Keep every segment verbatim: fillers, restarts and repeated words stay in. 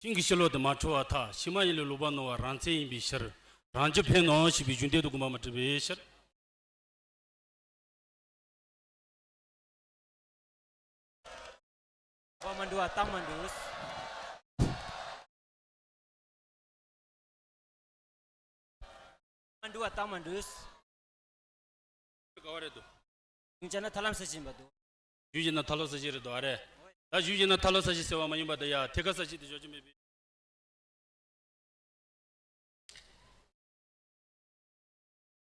ཤིང་གི་ཕྱི་ལོགས་དེ་མ་འཁྲུ་བར་ཐག་ཕྱི་མ་ཡིན་ལས་ལོག་པར་སྣང་བ་རང་མཚན་ཡིན་པའི་ཕྱིར། རང་རྒྱུད་ཕན་ནོ་ཞེས་པའི་རྒྱུ་མཐུན་དུ་དགོངས་པ་མ་ཁྲེལ་བའི་ཕྱིར། བ་མ་འགྲོ་བ་རྟགས་མ་འགྲོ། མ་འགྲོ་བ་རྟགས་མ་འགྲོ། ག་བ་རེད་དོ། ཡུལ་བྱས་ན་ཐར་ལམ་ས་གཞི་ཡིན་པ་འདུག་ཡུལ་བྱས་ན་ཐར་ལམ་ས་གཞི་རེད་དོ་ཨ་རེད། ད་ཡུལ་བྱས་ན་ཐར་ལམ་ས་གཞི་ཟེར་བ་མ་ཡིན་པ་དེ་ཡ་ཐད་ཀར་ས་གཞི་དེ་བཞག་རྒྱུ་མེད་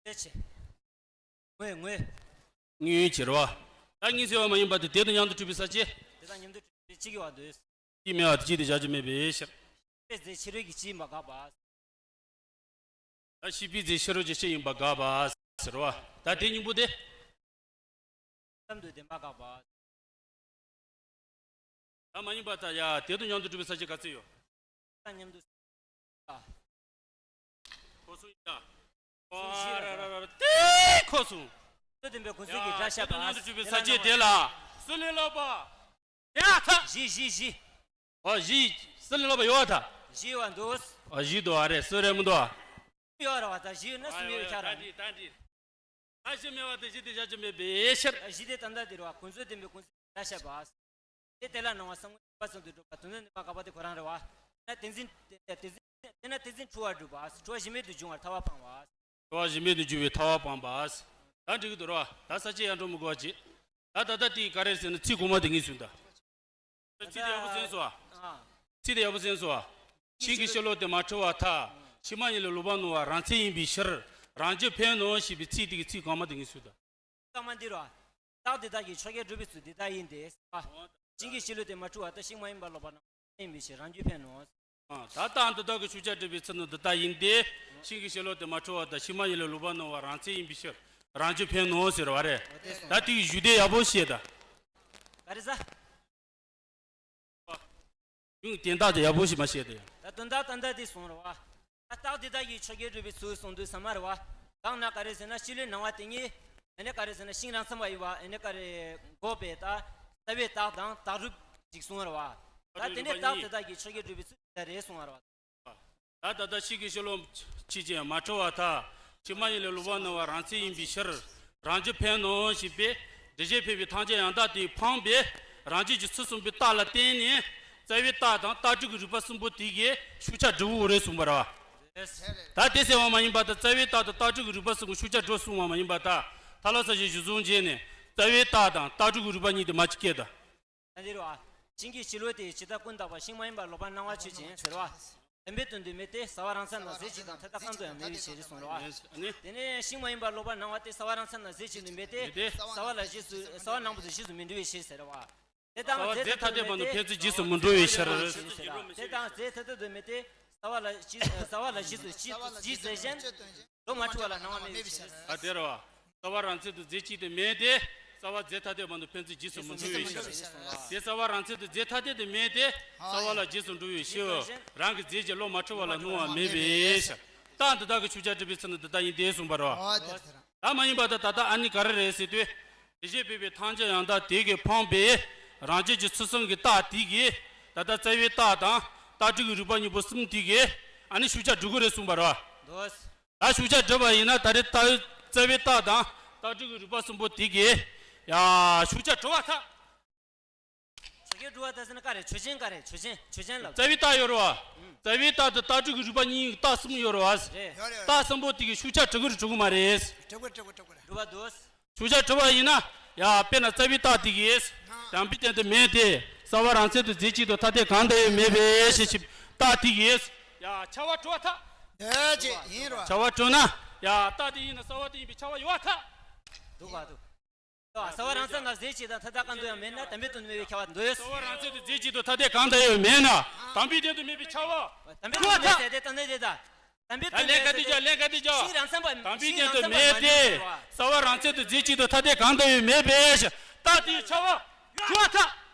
པས། ཆེ། ངོས་ངོས། དངོས་ཡུལ་གྱི་རེད་བ། ད་གཉིས་ཟེར་བ་མ་ཡིན་པ་དེ་དེ་དང་མཉམ་དུ་གྲུབ་པའི་ས་བཅད། དེ་དང་མཉམ་དུ་གྲུབ་པའི་གཅིག་གི་བར་དུ། གཅིག་མེད་པ་དེ་གཅིག་དེ་བཞག་རྒྱུ་མེད་པའི་ཕྱིར། ཤེས་པའི་རྫས་ཕྱི་རོལ་གྱི་སྤྱི་ཡིན་པ་དགག་པ། ད་ཤེས་པའི་རྫས་ཕྱི་རོལ་གྱི་སྤྱི་ཡིན་པ་དགག་པ་ཟེར་བ། ད་དེ་གཉིས་པོ་དེ། ཙམ་དུ་བདེན་པ་དགག་པ། ད་མ་ཡིན་པ་ད་ཡ་དེ་དང་མཉམ་དུ་གྲུབ་པའི་ས་བཅད་ག་ཚོད་ཡོད། ད་མཉམ་དུ། ཨ། གོ་སོང་ཡིན་ད། གོ་སོང་ཞིག་ར་ར་ར་ར་དེ་གོ་སོང་། ཚོད་ལྡན་པའི་ཀུན་རྫོབ་ཀྱི་སྒྲ་བཤད་པ། དེ་དང་མཉམ་དུ་གྲུབ་པའི་ས་བཅད་དེ་ལ་སུ་ལས་ལོག་པ། དེ་ཨ་ཐ། བཞི་བཞི་བཞི། ཨ་བཞི། སུ་ལས་ལོག་པ་ཡོད་ཨ་ཐ། བཞི་ཡོད་འདུག་ཨ་བཞི་འདུག་ཨ་རེད་སུ་རེད་མི་འདུག་ཨ། ཡོད་ར་བ་ད་བཞི་ཡོད་ན་སུ་མེད་པའི་ཁྱག་ར། ད་འདི་ད་འདི། ད་བཞི་མེད་པ་དེ་བཞི་དེ་བཞག་རྒྱུ་མེད་པའི་ཕྱིར། ད་བཞི་དེ་ད་ལྟ་དེ་རེད་བ་ཀུན་རྫོབ་བདེན་པའི་ཀུན་རྫོབ་སྒྲ་བཤད་པ། དེ་དེ་ལ་སྣང་བ་ས་ངོས་པ་ཙམ་དུ་གྲུབ་པ་དོན་དམ་བདེན་པ་དགག་པ་དེ་ཁོ་རང་རེད་བ། ན་དེ་འཛིན་དེ་དེ་འཛིན་དེ་ན་དེ་འཛིན་འཁྲུལ་བ་སྒྲུབ་པ། འཁྲུལ་བ་གཞི་མེད་དུ་འབྱུང་བར་ཐལ་བ་སྤང་བ། འཁྲུལ་བ་གཞི་མེད་དུ་འབྱུང་བའི་ཐལ་བ་སྤང་བ། ད་འགྲིག་གི་འདུག་ར། ད་ས་བཅད་ཡར་འགྲོ་མི་དགོས་པ་བྱེད། ད་ད་ལྟ་དེ་ག་རེ་ཟེར་ན་ཚིག་གོང་མ་དེ་ངེས་སོང་ད། ཚིག་དེ་ཡག་པོ་གསན་སོང་ཨ། ཨ། ཚིག་དེ་ཡག་པོ་གསན་སོང་ཨ། ཤིང་གི་ཕྱི་ལོགས་དེ་མ་འཁྲུ་བར་ཐལ། ཕྱི་མ་ཡིན་ལས་ལོག་པར་སྣང་བ་རང་མཚན་ཡིན་པའི་ཕྱིར། རང་རྒྱུད་ཕན་ནོ་ཞེས་པའི་ཚིག་དེ་གི་ཚིག་གོང་མ་དེ་ངེས་སོང་ད། རྟགས་མ་འདི་རོ། རྟགས་དེ་དག་གིས་ཆོས་ཅན་སྒྲུབ་པའི་ཚུལ་འདི་ལྟར་ཡིན་ཏེ། ཨ། ཤིང་གི་ཕྱི་ལོགས་དེ་མ་འཁྲུ་བར་ཐལ། ཕྱི་མ་ཡིན་པ་ལོག་པར་སྣང་བ་རང་མཚན་ཡིན་པའི་ཕྱིར་རང་རྒྱུད་ཕན་ནོ། ཨ། ད་རྟགས་འདི་དག་གིས་ཆོས་ཅན་སྒྲུབ་པའི་ཚུལ་ནི་འདི་ལྟར་ཡིན་ཏེ། ཤིང་གི་ཕྱི་ལོགས་དེ་མ་འཁྲུ་བར་ཐལ། ཕྱི་མ་ཡིན་ལས་ལོག་པར་སྣང་བ་རང་མཚན་ཡིན་པའི་ཕྱིར་རང་རྒྱུད་ཕན་ནོ་ཟེར་བ་རེད། ད་དེའི་གཞུག་དེ་ཡག་པོ་བཤད་ད། ག་རེ་ཟ། ཡུང་དེ་འདྲ་དེ་ཡག་པོ་ཞིག་མ་བཤད་དེ། ད་དོན་དག་ད་ལྟ་དེ་སོང་རེད་བ། ད་རྟགས་དེ་དག་གིས་ཆོས་ཅན་སྒྲུབ་པའི་ཚུལ་གསུངས་དུས་ས་མ་རེད་བ། གང་ན་ག་རེ་ཟེར་ན་ཕྱི་ལོགས་སྣང་བ་དེ་ཉིད། ཨ་ནི་ག་རེ་ཟེར་ན་ཤིང་རང་མཚན་མ་ཡིན་བ། ཨ་ནི་ག་རེ་འགོག་པའི་རྟགས་རྩ་བའི་རྟགས་དང་རྟགས་སྒྲུབ་ཅིག་གསུངས་རེད་བ། ད་དེ་ནས་རྟགས་དེ་དག་གིས་ཆོས་ཅན་སྒྲུབ་པའི་ཚུལ་དེ་རེད་གསུངས་རེད་བ། ད་ད་ལྟ་ཤིང་གི་ཕྱི་ལོགས་ཕྱི་ཅན་མ་འཁྲུ་བར་ཐལ། ཕྱི་མ་ཡིན་ལས་ལོག་པར་སྣང་བ་རང་མཚན་ཡིན་པའི་ཕྱིར་རང་རྒྱུད་ཕན་ནོ་ཞེས་པས་འགྲེལ་བྱེད་ཕལ་པའི་ཐམས་ཅད་ཡང་དག་དེས་འཕངས་པས་རང་རྒྱུད་ཀྱི་ཚུལ་གསུམ་པའི་རྟགས་ལ་བརྟེན་ནས་རྩ་བའི་རྟགས་དང་རྟགས་སྒྲུབ་ཀྱི་རིགས་པ་གསུམ་པོ་དེ་གིས་ཤུགས་ཆ་སྒྲུབ་འོས་རེད་གསུངས་པ་རེད་བ། ད་དེ་ཟེར་བ་མ་ཡིན་པར་ད་རྩ་བའི་རྟགས་དང་རྟགས་སྒྲུབ་ཀྱི་རིགས་པ་གསུམ་པོ་ཤུགས་ཆ་སྒྲུབ་གསུངས་པ་མ་ཡིན་པར་ད་ཐལ་བ་ས་བཅད་གཞིར་བཟུང་བྱས་ནས་རྩ་བའི་རྟགས་དང་རྟགས་སྒྲུབ་ཀྱི་རིགས་པ་གཉིས་དེ་མ་གཅིག་སྐད་ད། ད་འདིར་བ། ཤིང་གི་ཕྱི་ལོགས་དེ་ཇི་ལྟར་ཀུན་བརྟགས་པ་ཤིང་མ་ཡིན་པ་ལོག་པར་སྣང་བ་ཆོས་ཅན་ཟེར་བ། བདེན་པའི་དོན་དུ་མེད་དེ་གསལ་བ་རང་མཚན་ལ་རྫས་གཅིག་དང་ཐ་དད་གང་དུ་ཡང་མེད་པའི་ཕྱིར་གསུངས་རེད་བ། དེ་ནས་ཤིང་མ་ཡིན་པ་ལོག་པར་སྣང་བ་དེ་གསལ་བ་རང་མཚན་ལ་རྫས་གཅིག་ཏུ་མེད་དེ་གསལ་བ་ལ་རྗེས་སུ་གསལ་བ་ནང་པོ་དེ་རྗེས་སུ་མི་འགྲོ་བའི་ཕྱིར་ཟེར་བ། དེ་དང་རྫས་ཐ་དད་པ་དང་ཕན་ཚུན་རྗེས་སུ་མི་འགྲོ་བའི་ཕྱིར། དེ་དང་རྫས་ཐ་དད་དུ་མེད་དེ་གསལ་བ་ལ་རྗེས་གསལ་བ་ལ་རྗེས་སུ་རྗེས་སུ་རྗེས་ཟེར་ཞིང་། ལོག་མ་འཁྲུ་བ་ལ་སྣང་བ་མེད་པའི་ཕྱིར། ཨ་དེ་རེད་བ། གསལ་བ་རང་མཚན་དུ་རྫས་གཅིག་ཏུ་མེད་དེ། གསལ་བ་རྫས་ཐ་དད་པ་དང་ཕན་ཚུན་རྗེས་སུ་མི་འགྲོ་བའི་ཕྱིར། དེ་གསལ་བ་རང་མཚན་དུ་རྫས་ཐ་དད་དུ་མེད་དེ། གསལ་བ་ལ་རྗེས་སུ་འགྲོ་བའི་ཕྱིར། རང་གི་རྫས་ཀྱིས་ལོག་མ་འཁྲུ་བ་ལ་སྣང་བ་མེད་པའི་ཕྱིར། རྟགས་འདི་དག་གིས་ཆོས་ཅན་སྒྲུབ་པའི་ཚུལ་ནི་འདི་ལྟར་ཡིན་ཏེ་གསུངས་པ་རེད་བ། ད་མ་ཡིན་པ་ད་ད་ལྟ་ཨ་ནི་ག་རེ་རེད་ཟེར་དུས། འགྲེལ་བྱེད་ཕལ་པའི་ཐམས་ཅད་ཡང་དག་དེ་གིས་འཕངས་པས་རང་རྒྱུད་ཀྱི་ཚུལ་གསུམ་གྱི་རྟགས་དེ་གིས་ད་ལྟ་རྩ་བའི་རྟགས་དང་རྟགས་སྒྲུབ་ཀྱི་རིགས་པ་གཉིས་པོ་གསུམ་དེ་གིས་ཨ་ནི་ཤུགས་ཆ་སྒྲུབ་ཀྱི་རེད་གསུངས་པ་རེད་བ། ད་ཤུགས་ཆ་སྒྲུབ་པ་ཡིན་ན་ད་རེས་རྟགས་རྩ་བའི་རྟགས་དང་རྟགས་སྒྲུབ་ཀྱི་རིགས་པ་གསུམ་པོ་དེ་གིས་ཡ་ཤུགས་ཆ་སྒྲུབ་པར་ཐལ། ཆོས་ཅན་སྒྲུབ་པར་ཐལ་ཟེར་ན་ག་རེ་ཆོས་ཅན་ག་རེ་ཆོས་ཅན་ཆོས་ཅན་ལ། རྩ་བའི་རྟགས་ཡོད་རེད་བ། རྩ་བའི་རྟགས་དང་རྟགས་སྒྲུབ་ཀྱི་རིགས་པ་གཉིས་རྟགས་གསུམ་ཡོད་རེད་བ། རེད། རྟགས་གསུམ་པོ་དེ་གིས་ཤུགས་ཆ་སྒྲུབ་ཀྱི་རེད་སྒྲུབ་ཀྱི་མ་རེད། སྒྲུབ་པར་སྒྲུབ་པར་སྒྲུབ་པར་སྒྲུབ་པར་འདུག་ཤུགས་ཆ་སྒྲུབ་པ་ཡིན་ན། ཡ་དཔེར་ན་རྩ་བའི་རྟགས་དེ་གིས། དམ་པའི་སྟེང་དུ་མེད་དེ། གསལ་བ་རང་མཚན་དུ་རྫས་གཅིག་ཏུ་ཐ་དད་གང་དུ་ཡང་མེད་པའི་ཕྱིར་ཞེས་པའི་རྟགས་དེ་གིས། ཡ་ཆ་བ་གྲུབ་པར་ཐལ། དེ་ཅི་ཡིན་རོ། ཆ་བ་གྲུབ་ན། ཡ་རྟགས་དེ་ཡིན་ན་གསལ་བ་དེ་ཡིན་པའི་ཆ་བ་ཡོད་པར་ཐལ། འདུག་ག་འདུག་གསལ་བ་རང་མཚན་ལ་རྫས་གཅིག་དང་ཐ་དད་གང་དུ་ཡང་མེད་ན་དམ་པའི་དོན་དུ་མེད་པའི་ཁྱབ་པ་འདོད། གསལ་བ་རང་མཚན་དུ་རྫས་གཅིག་ཏུ་ཐ་དད་གང་དུ་ཡང་མེད་ན་དམ་པའི་སྟེང་དུ་མེད་པའི་ཆ་བ། དམ་པའི་དོན་མེད་ཟེར་ཏེ་ད་འདི་དེ་དང་། དམ་པའི་དོན་མེད་ཟེར་ཏེ། ད་ལན་ག་དུས་ཀྱང་ལན་ག་དུས་ཀྱང་། ཤིང་རང་མཚན་པ། དམ་པའི་སྟེང་དུ་མེད་དེ། གསལ་བ་རང་མཚན་དུ་རྫས་གཅིག་ཏུ་ཐ་དད་གང་དུ་ཡང་མེད་པའི་ཕྱིར། རྟགས་དེའི་ཆ་བ། གྲུབ་པར་ཐལ།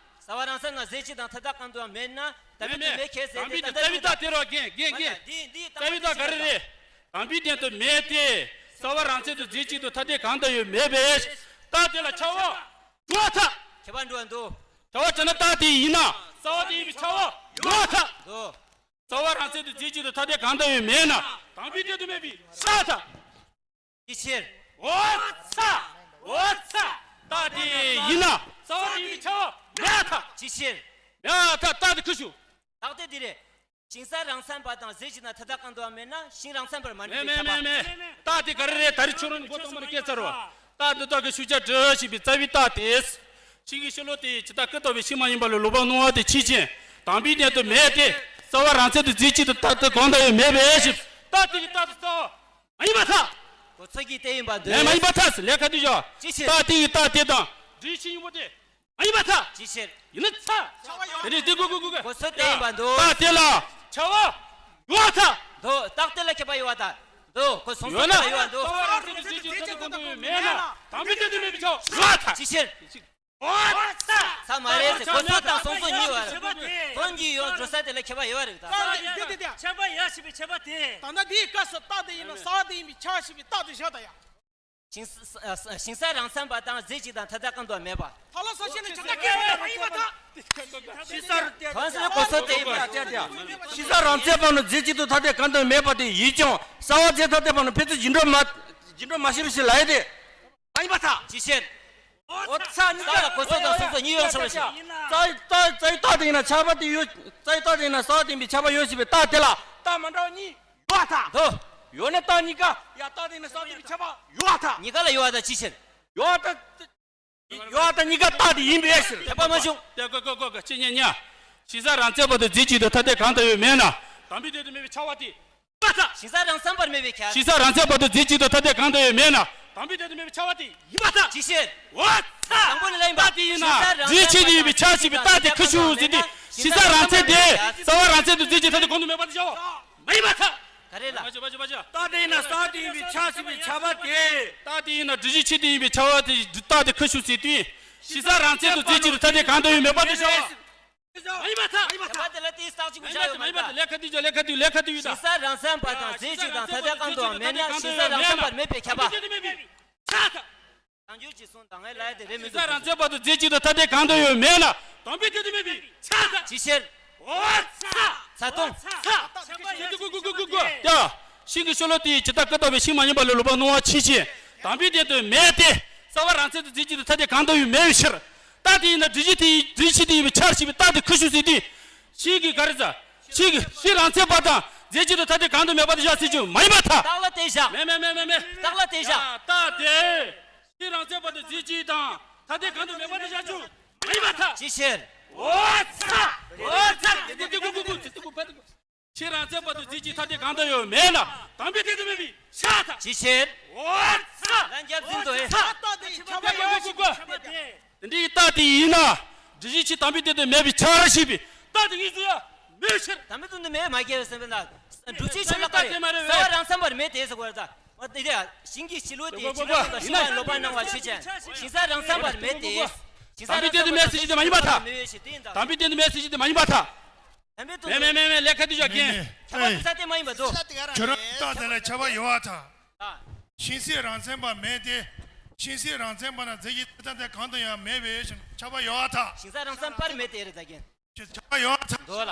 གསལ་བ་རང་མཚན་ལ་རྫས་གཅིག་དང་ཐ་དད་གང་དུ་ཡང་མེད་ན་དམ་པའི་དོན་མེད་ཟེར་ཏེ་ད་འདི་དེ་དང་། རྩ་བའི་རྟགས་དེ་རོ་རྒན་རྒན་རྒན། འདི་འདི་རྩ་བའི་རྟགས་ག་རེ་རེད། དམ་པའི་སྟེང་དུ་མེད་དེ། གསལ་བ་རང་མཚན་དུ་རྫས་གཅིག་ཏུ་ཐ་དད་གང་དུ་ཡང་མེད་པའི་རྟགས་དེ་ལ་ཆ་བ་གྲུབ་པར་ཐལ། ཁྱད་པར་འགྲོ་བ་འདུག་ཆ་བ་གྲུབ་ན་རྟགས་དེ་ཡིན་ན་གསལ་བ་དེ་ཡིན་པའི་ཆ་བ་གྲུབ་པར་ཐལ། འདུག་རྩ་བ་རང་མཚན་དུ་རྫས་གཅིག་ཏུ་ཐ་དད་གང་དང་ཡང་མེད་ན། དམ་པའི་དོན་དུ་མེད་པའི་ཤ་ཐག་ཅི་ཕྱིར། འོ་ཚ། འོ་ཚ། རྟགས་དེ་ཡིན་ན། རྩ་བ་དེ་ཡིན་པའི་ཁྱབ་པ་མེད་ཐག་ཅི་ཕྱིར། མེད་ཐག་རྟགས་དེ་ཁུ་བྱུག་རྟགས་དེ་འདི་རེད། ཞིང་ས་རང་མཚན་པ་དང་རྫས་གཅིག་དང་ཐ་དད་གང་དུའང་མེད་ན་ཞིང་རང་མཚན་པར་མ་གྲུབ་པའི་ཁྱབ་པ། མེད་མེད་མེད་མེད། རྟགས་དེ་ག་རེ་རེད། ད་རེས་ཁྱོད་རང་གི་མགོ་གཏོང་མ་རེད་སྐད་ཚར་བ། རྟགས་འདི་དག་གི་ཤུགས་རྐྱེན་འགྲོ་ཞེས་པའི་རྩ་བའི་རྟགས་དེ། ཤིང་གི་ཕྱི་ལོགས་དེ་ཇི་ལྟར་ཀུན་རྟོག་པའི་ཤིང་མ་ཡིན་པ་ལས་ལོག་པར་སྣང་བ་དེ་ཕྱིན་ཅིང་དམ་པའི་གནད་དུ་མེད་དེ། རྩ་བ་རང་མཚན་དུ་རྫས་གཅིག་ཏུ་ཐ་དད་གང་དང་ཡང་མེད་པའི་ཕྱིར། རྟགས་དེ་ཡི་རྟགས་དེ་རྩ་བ་མ་ཡིན་པར་ཐལ། གོ་ཚོད་ཀྱི་རྟགས་ཡིན་པར་འདོད། མེད་མ་ཡིན་པར་ཐལ། ལས་ཁ་དུས་བཞག་ཅི་ཕྱིར། རྟགས་དེ་ཡི་རྟགས་དེ་དང་འདྲིས་ཆོས་གཉིས་པོ་དེ་མ་ཡིན་པར་ཐལ། ཅི་ཕྱིར། ཡིན་ན་ཚ། དེ་ནས་དེ་གུ་གུ་གུ་གུ། གོ་ཚོད་དེ་ཡིན་པར་འདོད། རྟགས་དེ་ལ་ཁྱབ་པ་ཡོད་པར་ཐལ། འདོད། རྟགས་དེ་ལ་ཁྱབ་པ་ཡོད་པར་ཐལ། འདོད། གོ་སོང་ཚོད་དེ་ལ་ཡོད་པར་འདོད། རྩ་བ་རང་མཚན་དུ་རྫས་གཅིག་ཏུ་ཐ་དད་གང་དུ་ཡང་མེད་ན། དམ་པའི་དོན་དུ་མེད་པའི་ཁྱབ་པ་ཡོད་པར་ཐལ། ཅི་ཕྱིར། འོ་ཚ། ཚ་མ་རེད་ཟེར། གོ་སོང་དང་སོང་ཚོད་གཉིས་ཡོད་རེད། དོན་གྱི་ཡོད་འགྲོ་ས་དེ་ལ་ཁྱབ་པ་ཡོད་རེད་ད། ཁྱབ་པ་ཡོད་ཞེས་པའི་ཁྱབ་པ་དེ། ད་ལྟ་འདིའི་སྐབས་སུ་རྟགས་དེ་ཡིན་ན་རྩ་བ་དེ་ཡིན་པའི་ཁྱབ་པ་ཞེས་པའི་རྟགས་དེ་བཞག་ད་ཡ། ཞིང་ས་ཞིང་ས་རང་མཚན་པ་དང་རྫས་གཅིག་དང་ཐ་དད་གང་དུ་མེད་པ། ཐ་ལ་ས་ཤེས་ནས་ཇི་ལྟར་སྐད་བར་མ་ཡིན་པར་ཐལ། ཞིང་ས་རང་མཚན་པ་ནི་རྫས་གཅིག་ཏུ་ཐ་དད་གང་དུ་མེད་པ་དེ་ཡིན་ཀྱང་རྩ་བ་རྫས་ཐ་དད་པ་ནི་ཕན་ཚུན་འཇིགས་འགྲོ་མ་འཇིགས་འགྲོ་མ་ཤེས་པ་ཞིག་ལ་ཡོད་དེ། མ་ཡིན་པར་ཐལ། ཅི་ཕྱིར། འོ་ཚ་ནི་རྟགས་ལ་གོ་ཚོད་དང་སོང་ཚོད་གཉིས་ཡོད་ཆོག་པ་ཞིག་རྩ་རྩ་རྩ་བའི་རྟགས་དེ་ཡིན་ན་ཁྱབ་པ་དེ་ཡོད། རྩ་བའི་རྟགས་དེ་ཡིན་ན་རྩ་བ་དེ་ཡིན་པའི་ཁྱབ་པ་ཡོད་ཞེས་པའི་རྟགས་དེ་ལ་རྟགས་མ་འདྲ་བ་གཉིས་ཡོད་པར་ཐལ། འདོད། ཡོད་ན་རྟགས་གཉིས་ཀ་ཡང་རྟགས་དེ་ཡིན་ན་རྩ་བ་དེ་ཡིན་པའི་ཁྱབ་པ་ཡོད་པར་ཐལ། གཉིས་ཀ་ལ་ཡོད་པར་ཐལ། ཅི་ཕྱིར། ཡོད་པར་ཐལ། ཡོད་པར་ཐལ། གཉིས་ཀ་རྟགས་དེ་ཡིན་པའི་ཕྱིར། དད་པ་མ་བྱུང་། ལྟོས་ཀོ་ཀོ་ཀོ་ཀོ་ཅི་ཉན་ཉ། ཞིང་ས་རང་མཚན་པ་དང་རྫས་གཅིག་ཏུ་ཐ་དད་གང་དུ་ཡང་མེད་ན། དམ་པའི་དོན་དུ་མེད་པའི་ཁྱབ་པ་དེ། ཞིང་ས་རང་མཚན་པར་མེད་པའི་ཁྱབ། ཞིང་ས་རང་མཚན་པ་དང་རྫས་གཅིག་ཏུ་ཐ་དད་གང་དུ་ཡང་མེད་ན། དམ་པའི་དོན་དུ་མེད་པའི་ཁྱབ་པ་དེ་ཡིན་པར་ཐལ། ཅི་ཕྱིར། འོ་ཚ། དང་པོ་ནི་ལ་ཡིན་པ། རྟགས་དེ་ཡིན་ན། ཞིང་ས་རང་རྫས་གཅིག་ཏུ་ཡིན་པའི་ཁྱབ་ཞེས་པའི་རྟགས་དེ་ཁུ་ཆུ་ཟེར་ཏེ། ཞིང་ས་རང་མཚན་དེ་རྩ་བ་རང་མཚན་དུ་རྫས་གཅིག་ཐ་དད་གང་དུ་མེད་པ་དེ་བཞག་པ་མ་ཡིན་པར་ཐལ། ག་རེ་ལ། བ་ཅི་བ་ཅི་བ་ཅི། རྟགས་དེ་ཡིན་ན་རྩ་བ་དེ་ཡིན་པའི་ཁྱབ་ཞེས་པའི་ཁྱབ་པ་དེ། རྟགས་དེ་ཡིན་ན་འདྲིས་གཅིག་ཆོས་དེ་ཡིན་པའི་ཁྱབ་པ་དེ་རྟགས་དེ་ཁུ་ཆུ་ཟེར་དུས། ཞིང་ས་རང་མཚན་དུ་རྫས་གཅིག་ཏུ་ཐ་དད་གང་དུ་ཡང་མེད་པ་དེ་བཞག་པ། མ་ཡིན་པར་ཐལ། ཁྱབ་པ་དེ་ལ་དེའི་རྟགས་གཅིག་པུ་བཞག་ཡོད་མ་ཡིན་པར་ཐལ། ལས་ཁ་དུས་ཀྱང་ལས་ཁ་དུས་ལས་ཁ་དུས་ཡོད་ད། ཞིང་ས་རང་མཚན་པ་དང་རྫས་གཅིག་དང་ཐ་དད་གང་དུའང་མེད་ན་ཞིང་ས་རང་མཚན་པར་མེད་པའི་ཁྱབ་པ། དམ་པའི་དོན་དུ་མེད་པའི་ཁྱབ་པ་ཐལ། གང་འགྱུར་གྱིས་གསུངས་དང་ངས་ལབ་ཡ་དེ་རེད་མི་འདུག་ཞིང་ས་རང་མཚན་པ་དང་རྫས་གཅིག་ཏུ་ཐ་དད་གང་དུ་ཡང་མེད་ན་དམ་པའི་དོན་དུ་མེད་པའི་ཁྱབ་པ་ཐལ། ཅི་ཕྱིར། འོ་ཚ། ཚ་ཏོང་། ཚ། ཚ། ཏོ་ཏོ་ཏོ་ཏོ་ཏོ་ཏོ། ཡ། ཤིང་གི་ཕྱི་ལོགས་དེ་ཇི་ལྟར་ཀུན་རྟོག་པའི་ཤིང་མ་ཡིན་པ་ལས་ལོག་པར་སྣང་བ་ཕྱིན་ཅིང་དམ་པའི་དོན་དུ་མེད་དེ། རྩ་བ་རང་མཚན་དུ་རྫས་གཅིག་ཏུ་ཐ་དད་གང་དུ་ཡང་མེད་པའི་ཕྱིར། རྟགས་དེ་ཡིན་ན་འདྲིས་གཅིག་དེ་ཡིན་འདྲིས་གཅིག་དེ་ཡིན་པའི་ཁྱབ་ཞེས་པའི་རྟགས་དེ་ཁུ་ཆུ་ཟེར་དུས། ཤིང་གི་ག་རེ་ཟ། ཤིང་གི་ཤིང་རང་མཚན་པ་དང་རྫས་གཅིག་ཏུ་ཐ་དད་གང་དུ་མེད་པ་དེ་བཞག་ཟེར་རྒྱུ་མ་ཡིན་པར་ཐལ། རྟགས་ལ་དེ་བཞག་མེད་མེད་མེད་མེད་མེད། རྟགས་ལ་དེ་བཞག་ཡ། རྟགས་དེ། ཤིང་རང་མཚན་པ་དང་རྫས་གཅིག་དང་ཐ་དད་གང་དུ་མེད་པ་དེ་བཞག་རྒྱུ་མ་ཡིན་པར་ཐལ། ཅི་ཕྱིར། འོ་ཚ། འོ་ཚ། དེ་དེ་དེ་གུ་གུ་གུ་དེ་དེ་གུ་ཕ་དེ་གུ། ཤིང་རང་མཚན་པ་དང་རྫས་གཅིག་ཐ་དད་གང་དུ་ཡང་མེད་ན་དམ་པའི་དོན་དུ་མེད་པའི་ཁྱབ་པ་ཐལ། ཅི་ཕྱིར། འོ་ཚ། ལན་རྒྱབ་འཛིན་དུ་ཨེ། ཚ་རྟགས་དེ་ཁྱབ་པ་ཡོད་ཞེས་ཁྱབ་པ་དེ། དེ་འདྲའི་རྟགས་དེ་ཡིན་ན་འདྲིས་གཅིག་དམ་པའི་དོན་དུ་མེད་པའི་ཁྱབ་པ་ཞེས་པའི་རྟགས་དེ་ངེས་སུ་ཡང་མེད་ཕྱིར། དམ་པའི་དོན་དུ་མེད་མ་སྐྱེས་པའི་སེམས་པས་ན། འདྲིས་གཅིག་ཆོས་ལ་བཀར་རེད། རྩ་བ་རང་མཚན་པར་མེད་དེ་ཟེར་དགོས་རེད་ད། འོ་དེ་རེད། ཤིང་གི་ཕྱི་ལོགས་དེ་ཕྱི་ལོགས་དང་ཤིང་ལ་ལོག་པར་སྣང་བ་ཆོས་ཅན། ཞིང་ས་རང་མཚན་པར་མེད་དེ། ཞིང་ས་རང་མཚན་པར་མེད་ཞེས་དེ་མ་ཡིན་པར་ཐལ། མེད་ཞེས་དེ་ཡིན་ད། དམ་པའི་དོན་དུ་མེད་ཟེར་ཞིག་དེ་མ་ཡིན་པར་ཐལ། དམ་པའི་དོན་དུ་མེད་མེད་མེད་ལས་ཁ་དུས་བཞག་གིན། ཁྱབ་པ་དེ་ས་དེ་མ་ཡིན་པ་དོ། ཁྱོད་རང་རྟགས་དེ་ལ་ཁྱབ་པ་ཡོད་པར་ཐལ། ཤིང་ས་རང་མཚན་པ་མེད་དེ། ཤིང་ས་རང་མཚན་པ་ན་རྫས་ཀྱི་ཐ་དད་གང་དུ་ཡང་མེད་པའི་ཕྱིར་ཁྱབ་པ་ཡོད་པར་ཐལ། ཞིང་ས་རང་མཚན་པར་མེད་དེ་རེད་ད་གིན། ཁྱབ་པ་ཡོད་པར་ཐལ། དོ་ལ།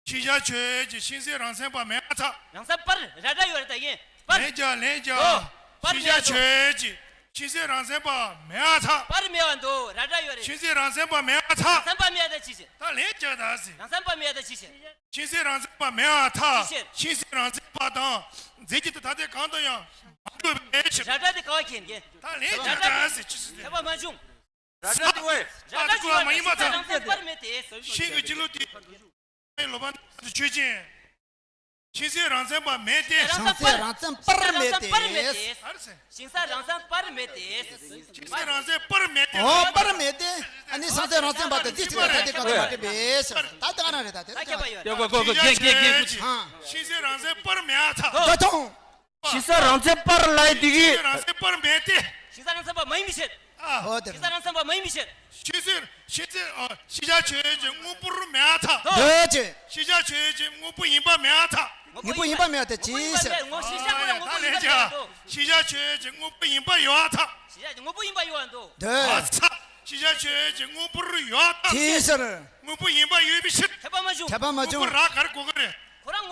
ཤེས་བྱ་ཆོས་ཅན། ཤིང་ས་རང་མཚན་པ་མེད་པར་ཐལ། རང་མཚན་པར་ར་སྒྲ་ཡོད་རེད་ད་གིན། པར། ལན་རྒྱག་ལན་རྒྱག་དོ། པར་ཤེས་བྱ་མེད་པ་དོ། ཆོས་ཅན། ཤིང་ས་རང་མཚན་པ་མེད་པར་ཐལ། པར་མེད་པ་འདུག་ར་སྒྲ་ཡོད་རེད། ཤིང་ས་རང་མཚན་པ་མེད་པར་ཐལ། རང་མཚན་པ་མེད་པ་ཅི་ཕྱིར། ད་ལན་རྒྱག་ད་ཟེར། རང་མཚན་པ་མེད་པ་ཅི་ཕྱིར། ཤིང་ས་རང་མཚན་པ་མེད་པར་ཐལ། ཅི་ཕྱིར། ཤིང་ས་རང་མཚན་པ་དང་རྫས་ཀྱི་ཐ་དད་གང་དུ་ཡང་མ་གྲུབ་པའི་ཕྱིར། ར་སྒྲ་དེ་ག་བ་མཁྱེན་གྱི། ད་ལན་རྒྱག་ད་ཟེར། ཅི་ཟེར། ཁྱབ་པ་མ་བྱུང་། ར་སྒྲ་དེ་ཝེ། ར་སྒྲ་དེ་ཁྱབ་པ་མ་ཡིན་པར་ཐལ། རང་མཚན་པར་མེད་དེ། ཤིང་གི་ཕྱི་ལོགས་དེ་ལོག་པར་སྣང་བ་ཆོས་ཅན། ཤིང་ས་རང་མཚན་པ་མེད་དེ། རང་མཚན་པར། རང་མཚན་པར་མེད་དེ། ག་རེ་ཟེར། ཤིང་ས་རང་མཚན་པར་མེད་དེ། ཤིང་ས་རང་མཚན་པར་མེད་དེ། འོ་པར་མེད་དེ། ཨ་ནི་ཤིང་ས་རང་མཚན་པ་དེ་རྫས་གཅིག་ལ་ཐ་དད་གང་དུ་མ་གྲུབ་པས་ཟེར། ད་ལྟ་ང་རང་རེད་ད་དེ། ད་ཁྱབ་པ་ཡོད་རེད། གོ་གོ་གོ་གེ་གེ་གེ། ཤིང་ས་རང་མཚན་པར་མེད་པར་ཐལ། ད་དུང་། ཤིང་ས་རང་མཚན་པར་ལབ་དེ་གི། ཤིང་ས་རང་མཚན་པར་མེད་དེ། ཤིང་ས་རང་མཚན་པ་མ་ཡིན་པའི་ཕྱིར། ཨ། འོ་དེ། ཤིང་ས་རང་མཚན་པ་མ་ཡིན་པའི་ཕྱིར། ཤིང་ས་ཤིང་ས་ཨ། ཤེས་བྱ་ཆོས་ཅན་དངོས་པོར་མེད་པར་ཐལ། འདོད་ཅན། ཤེས་བྱ་ཆོས་ཅན་དངོས་པོ་ཡིན་པ་མེད་པར་ཐལ། དངོས་པོ་ཡིན་པ་མེད་པ་དེ་ཅི་ཟེར། དངོས་ཤེས་བྱ་ཀུན་ཡང་དངོས་པོ་ཡིན་པ་མེད་པར་ཐལ། ཤེས་བྱ་ཆོས་ཅན་དངོས་པོ་ཡིན་པ་ཡོད་པར་ཐལ། ཤེས་བྱ་དངོས་པོ་ཡིན་པ་ཡོད་པར་འདོད། འདོད། ཨ་ཚ། ཤེས་བྱ་ཆོས་ཅན་དངོས་པོར་ཡོད་པར་ཐལ། ཅི་ཟེར། དངོས་པོ་ཡིན་པ་ཡོད་པའི་ཕྱིར། ཁྱབ་པ་མ་བྱུང་། ཁྱབ་པ་མ་བྱུང་། དངོས་པོ་ར་ག་རེ་གོ་གི་རེད། ཁོ་རང་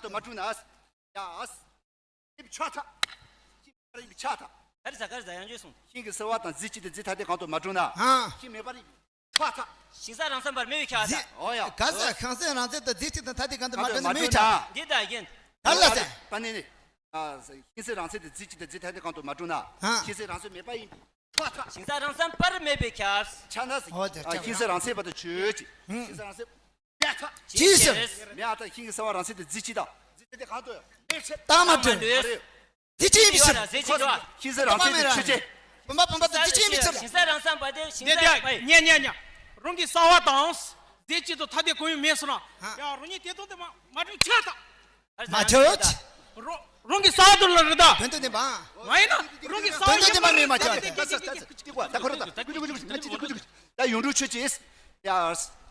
གང་དུ་མ་གྲུབ་ན། ཡ། ཡིབ་ཆོག་ཐག་ཤིང་མེད་པར་ཡིབ་ཆོག་ཐག་ག་རེ་ཟ་ག་རེ་ཟ་ཡང་བརྗོད་སོང་། ཤིང་གི་སྲིད་པ་དང་རྫས་གཅིག་ཏུ་རྫས་ཐ་དད་གང་དུ་མ་གྲུབ་ན། ཧང་། ཤིང་མེད་པར་ཡིབ་ཆོག་ཐག་ཤིང་ས་རང་མཚན་པར་མེད་པའི་ཁྱབ་ཐག་འོ་ཡ། ག་ས་ཤིང་ས་རང་མཚན་དང་རྫས་གཅིག་ཏུ་ཐ་དད་གང་དུ་མ་གྲུབ་ན་མེད་ཆག་འདི་ལྟ་བཞིན། ག་ལ་ཟེར། པ་ནི་ནི། ཤིང་ས་རང་མཚན་དང་རྫས་གཅིག་ཏུ་རྫས་ཐ་དད་གང་དུ་མ་གྲུབ་ན། ཧང་། ཤིང་ས་རང་མཚན་མེད་པ་ཡིན། ཆོག་ཐག་ཤིང་ས་རང་མཚན་པར་མེད་པའི་ཁྱབ། ཆ་ན་ཟིག་ཨོ་དེ་ཨ་ཆ་ཤིང་ས་རང་མཚན་པ་དང་ཆོས་ཅིག་ཧུམ། ཤིང་ས་རང་མཚན་མེད་ཐག་ཅི་ཟེར། མེད་ཐག་ཤིང་གི་སྲིད་པ་རང་མཚན་དང་རྫས་གཅིག་དང་རྫས་ཐ་དད་གང་དུ་ཡང་མེད་ཕྱིར། ལྟ་མ་གྲུབ། རེད། རྫས་གཅིག་ཡིན་པའི་ཕྱིར། རྫས་གཅིག་ཡོད། ཤིང་ས་རང་མཚན་དང་ཆོས་ཅན། བུམ་པ་བུམ་པ་དང་རྫས་གཅིག་ཡིན་པའི་ཕྱིར། ཤིང་ས་རང་མཚན་པ་དེ་ཤིང་ནས་ས་དེ་ཉེ་ཉེ་ཉེ། རང་གི་སྲིད་པ་དང་རྫས་གཅིག་ཏུ་ཐ་དད་གང་ཡང་མེད་སོང་ན། ཡང་རང་ཉིད་དེ་དང་དེ་མ་མ་གྲུབ་ཆག་ཐག་མ་ཆོག་རང་རང་གི་སྲིད་པ་དུ་ལ་རེད་ད། དོན་དུ་ནི་བ། མ་ཡིན་ན་རང་གི་སྲིད་པ་དོན་དུ་ནི་བ་མེད་མ་ཆོག་ད་ཁོ་ར་ད་ཀུ་ཅི་ཀུ་ཅི་ཀུ་ད་ཡོངས་གྲུབ་ཆོས་ཅན། ཡ།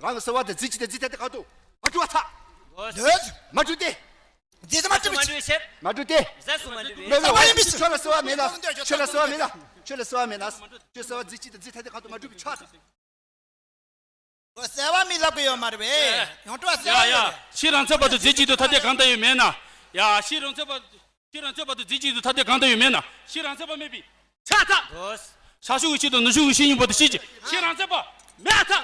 རང་གི་སྲིད་པ་དེ་རྫས་གཅིག་དང་རྫས་ཐ་དད་གང་དུ་མ་གྲུབ་པ་ཐག་མ་གྲུབ་སྟེ། རྫས་སུ་མ་གྲུབ་པའི་ཕྱིར། མ་གྲུབ་སྟེ། རྫས་སུ་མ་གྲུབ་པའི། མེད་མེད་མ་ཡིན་པའི་ཕྱིར། ཁྱོད་ལ་སྲིད་པ་མེད་ལ། ཁྱོད་ལ་སྲིད་པ་མེད་ལ། ཁྱོད་ལ་སྲིད་པ་མེད་ན། ཁྱོད་སྲིད་པ་རྫས་གཅིག་དང་རྫས་ཐ་དད་གང་དུ་མ་གྲུབ་པའི་ཕྱིར། ཁོ་སྲིད་པ་མི་ལབ་གི་ཡོད་མ་རེད་པས། ཡོངས་གྲུབ་སྲིད་པ་ཡ་ཡ། ཡོད་རེད། ཤིང་རང་མཚན་པ་དང་རྫས་གཅིག་ཏུ་ཐ་དད་གང་དུ་ཡང་མེད་ན། ཡ། ཤིང་རང་མཚན་པ། ཤིང་རང་མཚན་པ་དང་རྫས་གཅིག་ཏུ་ཐ་དད་གང་དུ་ཡང་མེད་ན་ཤིང་རང་མཚན་པ་མེད་པས་ཆག་ཐག་ཤར་ཕྱོགས་ཀྱི་ཤིང་དང་ནུབ་ཕྱོགས་ཀྱི་ཤིང་ཡིན་པ་དང་ཤིང་གཅིག་ཤིང་རང་མཚན་པ་མེད་ཐག་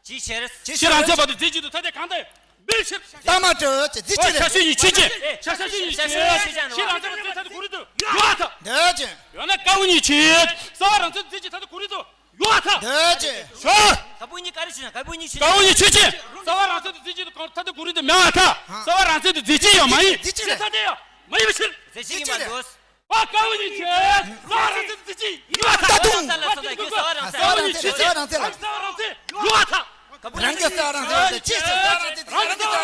ཅིའི་ཕྱིར། ཤིང་རང་མཚན་པ་དང་རྫས་གཅིག་ཏུ་ཐ་དད་གང་དུ་ཡང་མེད་ཕྱིར། ལྟ་མ་གྲུབ་ཅེས་རྫས་གཅིག་རེད། ཤར་ཕྱོགས་ཉིད་ཆོས་ཅན། ཤར་ཕྱོགས་ཉིད་ཆོས་ཅན། ཤིང་རང་མཚན་པ་རྫས་ཐ་དད་གོ་རིམ་དུ་ཡོད་ཐག་འདོད་ཅན། ཡང་ན་ཀ་བ་ཉིད་ཆོས་ཅན། སྲིད་པ་རང་མཚན་རྫས་གཅིག་ཐ་དད་གོ་རིམ་དུ་ཡོད་ཐག་འདོད་ཅན། ཤོག་ཀ་བ་ཉིད་ག་རེ་ཆོས་ཅན། ཀ་བ་ཉིད་ཆོས་ཅན། ཀ་བ་ཉིད་ཆོས་ཅན། སྲིད་པ་རང་མཚན་དང་རྫས་གཅིག་ཏུ་གང་ཐ་དད་གོ་རིམ་དུ་མེད་པ་ཐག་སྲིད་པ་རང་མཚན་དང་རྫས་གཅིག་ཡང་མ་ཡིན། རྫས་གཅིག་རེད། ཐ་དད་ཡང་མ་ཡིན་པའི་ཕྱིར། རྫས་གཅིག་ཡིན་པར་འདོད། ཨ། ཀ་བ་ཉིད་ཆོས་ཅན། སྲིད་པ་རང་མཚན་དང་རྫས་གཅིག་ཡིན་པ་ཐག་སྲིད་པ་རང་མཚན་ལ་སོགས་པའི་སྲིད་པ་རང་མཚན། ཀ་བ་ཉིད་ཆོས་ཅན། རང་གི་སྲིད་པ་རང་མཚན་ཡོད་ཐག་རང་གི་སྲིད་པ་རང་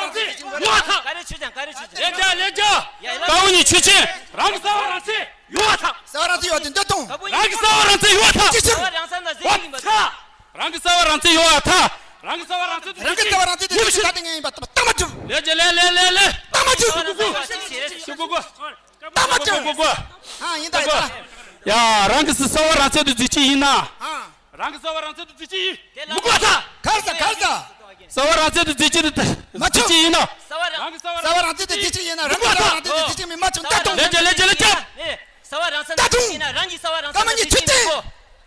མཚན་ཡོད་ཐག་ཀ་རེ་ཆོས་ཅན། ཀ་རེ་ཆོས་ཅན། ལེགས་བྱ་ལེགས་བྱ། ཀ་བ་ཉིད་ཆོས་ཅན། རང་གི་སྲིད་པ་རང་མཚན་ཡོད་ཐག་སྲིད་པ་རང་མཚན་ཡོད་དེ་འདོད་དང་། རང་གི་སྲིད་པ་རང་མཚན་ཡོད་ཐག་ཅི་ཕྱིར། སྲིད་པ་རང་མཚན་དང་རྫས་གཅིག་ཡིན་པ་འདོད། རང་གི་སྲིད་པ་རང་མཚན་ཡོད་ཐག་རང་གི་སྲིད་པ་རང་མཚན་དང་རྫས་གཅིག་ཡིན་པ་འདོད། ལྟ་མ་གྲུབ། ལེགས་བྱ་ལེགས་ལེགས་ལེགས་ལེགས། ལྟ་མ་གྲུབ། ལྟ་མ་གྲུབ། ལྟ་མ་གྲུབ། ཨ། ཡིན་ད་ཡིན་ད། ཡ། རང་གི་སྲིད་པ་རང་མཚན་དང་རྫས་གཅིག་ཡིན་ན། ཨ། རང་གི་སྲིད་པ་རང་མཚན་དང་རྫས་གཅིག་ཡིན། མི་དགོས་ཐག་ག་རེ་ཟེར་ག་རེ་ཟེར། སྲིད་པ་རང་མཚན་དང་རྫས་གཅིག་དང་མ་རྫས་གཅིག་ཡིན་ན། སྲིད་པ་རང་མཚན་དང་རྫས་གཅིག་ཡིན་ན་རང་གི་སྲིད་པ་རང་མཚན་དང་རྫས་གཅིག་མིན་མ་བྱུང་ད་དུང་། ལེགས་བྱ་ལེགས་བྱ་ལེགས་བྱ། སྲིད་པ་རང་མཚན་དང་རྫས་གཅིག་ཡིན་ན་རང་གི་སྲིད་པ་རང་མཚན་དང་རྫས་གཅིག་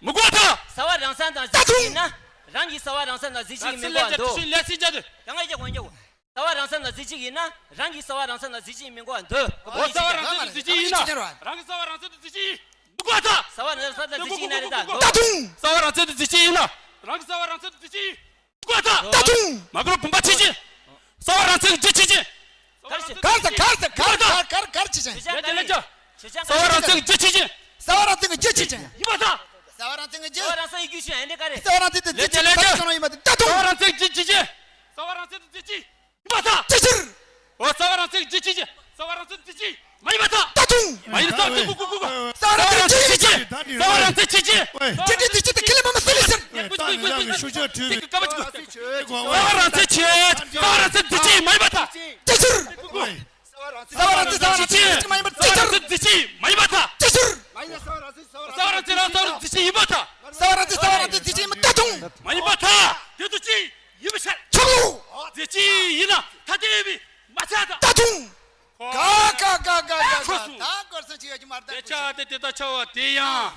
མི་དགོས། མི་དགོས་ཐག་སྲིད་པ་རང་མཚན་དང་རྫས་གཅིག་ཡིན་ན་རང་གི་སྲིད་པ་རང་མཚན་དང་རྫས་གཅིག་མི་དགོས་འདོད། ལེགས་སི་ཅ་དུ། ཡང་ང་རྒྱལ་གོང་རྒྱལ་གོ། སྲིད་པ་རང་མཚན་དང་རྫས་གཅིག་ཡིན་ན་རང་གི་སྲིད་པ་རང་མཚན་དང་རྫས་གཅིག་མི་དགོས་འདོད། ཀ་བ་ཉིད་ཆོས་ཅན། རང་གི་སྲིད་པ་རང་མཚན་དང་རྫས་གཅིག་ཡིན། མི་དགོས་ཐག་རྩལ་འཛིན་སྤྱི་ཡིན་ན་རེད་ད། ད་དུང་། རྩ་བ་རང་རྩལ་དུ་འཛིན་སྤྱི་ཡིན་ན། རང་གི་རྩ་བ་རང་རྩལ་དུ་འཛིན་སྤྱི་ཡིན། ད་དུང་། མ་གོ་བུམ་པ་ཆེ་ཆེ། རྩ་བ་རང་རྩལ་གྱི་རྒྱུ་ཆེ་ཆེ། གར་ཟེར། གར་ཟེར། གར་ཟེར། གར་གར་གར་གར་ཆེ་ཆེ། ལས་ཀྱི་ལས་ཀྱི། རྩ་བ་རང་རྩལ་གྱི་རྒྱུ་ཆེ་ཆེ། རྩ་བ་རང་རྩལ་གྱི་རྒྱུ་ཆེ་ཆེ། ཡིན་པ་དང་། རྩ་བ་རང་རྩལ་གྱི་རྒྱུ། རྩ་བ་རང་རྩལ་གྱི་རྒྱུ་ཆེ་ཆེ། ད་དུང་། རྩ་བ་རང་རྩལ་གྱི་རྒྱུ་ཆེ་ཆེ། རྩ་བ་རང་རྩལ་གྱི་རྒྱུ་ཆེ་ཆེ། རྩ་བ་རང་རྩལ་གྱི་རྒྱུ་ཆེ་ཆེ། ཡིན་པ་དང་། ཅི་ཕྱིར། འོ་རྩ་བ་རང་རྩལ་གྱི་རྒྱུ་ཆེ་ཆེ། རྩ་བ་རང་རྩལ་གྱི་རྒྱུ་ཆེ་མ་ཡིན་པ་དང་། ད་དུང་། མ་ཡིན་རྩ་བ་རང་རྩལ་གྱི་རྒྱུ་ཆེ། རྩ་བ་རང་རྩལ་གྱི་རྒྱུ་ཆེ། རྩ་བ་རང་རྩལ་གྱི་རྒྱུ་ཆེ། ཅི་འདྲའི་རྒྱུ་ཆེ་དེ་ཁས་ལེན་མ་མ་སུ་ལས་ཟེར། རྩ་བ་རང་རྩལ་ཆེ། རྩ་བ་རང་རྩལ་གྱི་རྒྱུ་ཆེ་མ་ཡིན་པ་དང་། ཅི་ཕྱིར། རྩ་བ་རང་རྩལ་རྩ་བ་རང་རྩལ་གྱི་རྒྱུ་ཆེ་མ་ཡིན་པ་དང་། ཅི་ཕྱིར། རྩ་བ་རང་རྩལ་རྩ་བ་རང་རྩལ་གྱི་རྒྱུ་ཆེ་མ་ཡིན་པ་དང་། རྩ་བ་རང་རྩལ་རྩ་བ་རང་རྩལ་གྱི་རྒྱུ་ཆེ་མ་ཡིན་པ་དང་། མ་ཡིན་པ་དང་། དེ་ཚོ་ཅི་ཡིན་པ་ཤར། ཆོག་ལོ། རྫས་ཅི་ཡིན་ན་ཐ་དད་ཡིན་པས་མ་ཆགས་དང་། ད་དུང་། ག་ག་ག་ག་ག་ཆོག་སོང་། ད་གོ་ས་ཅི་ཡོད་ཀྱི་མ་རེད། དེ་ཆ་དེ་དེ་ད་ཆ་བ་དེ་ཡང་།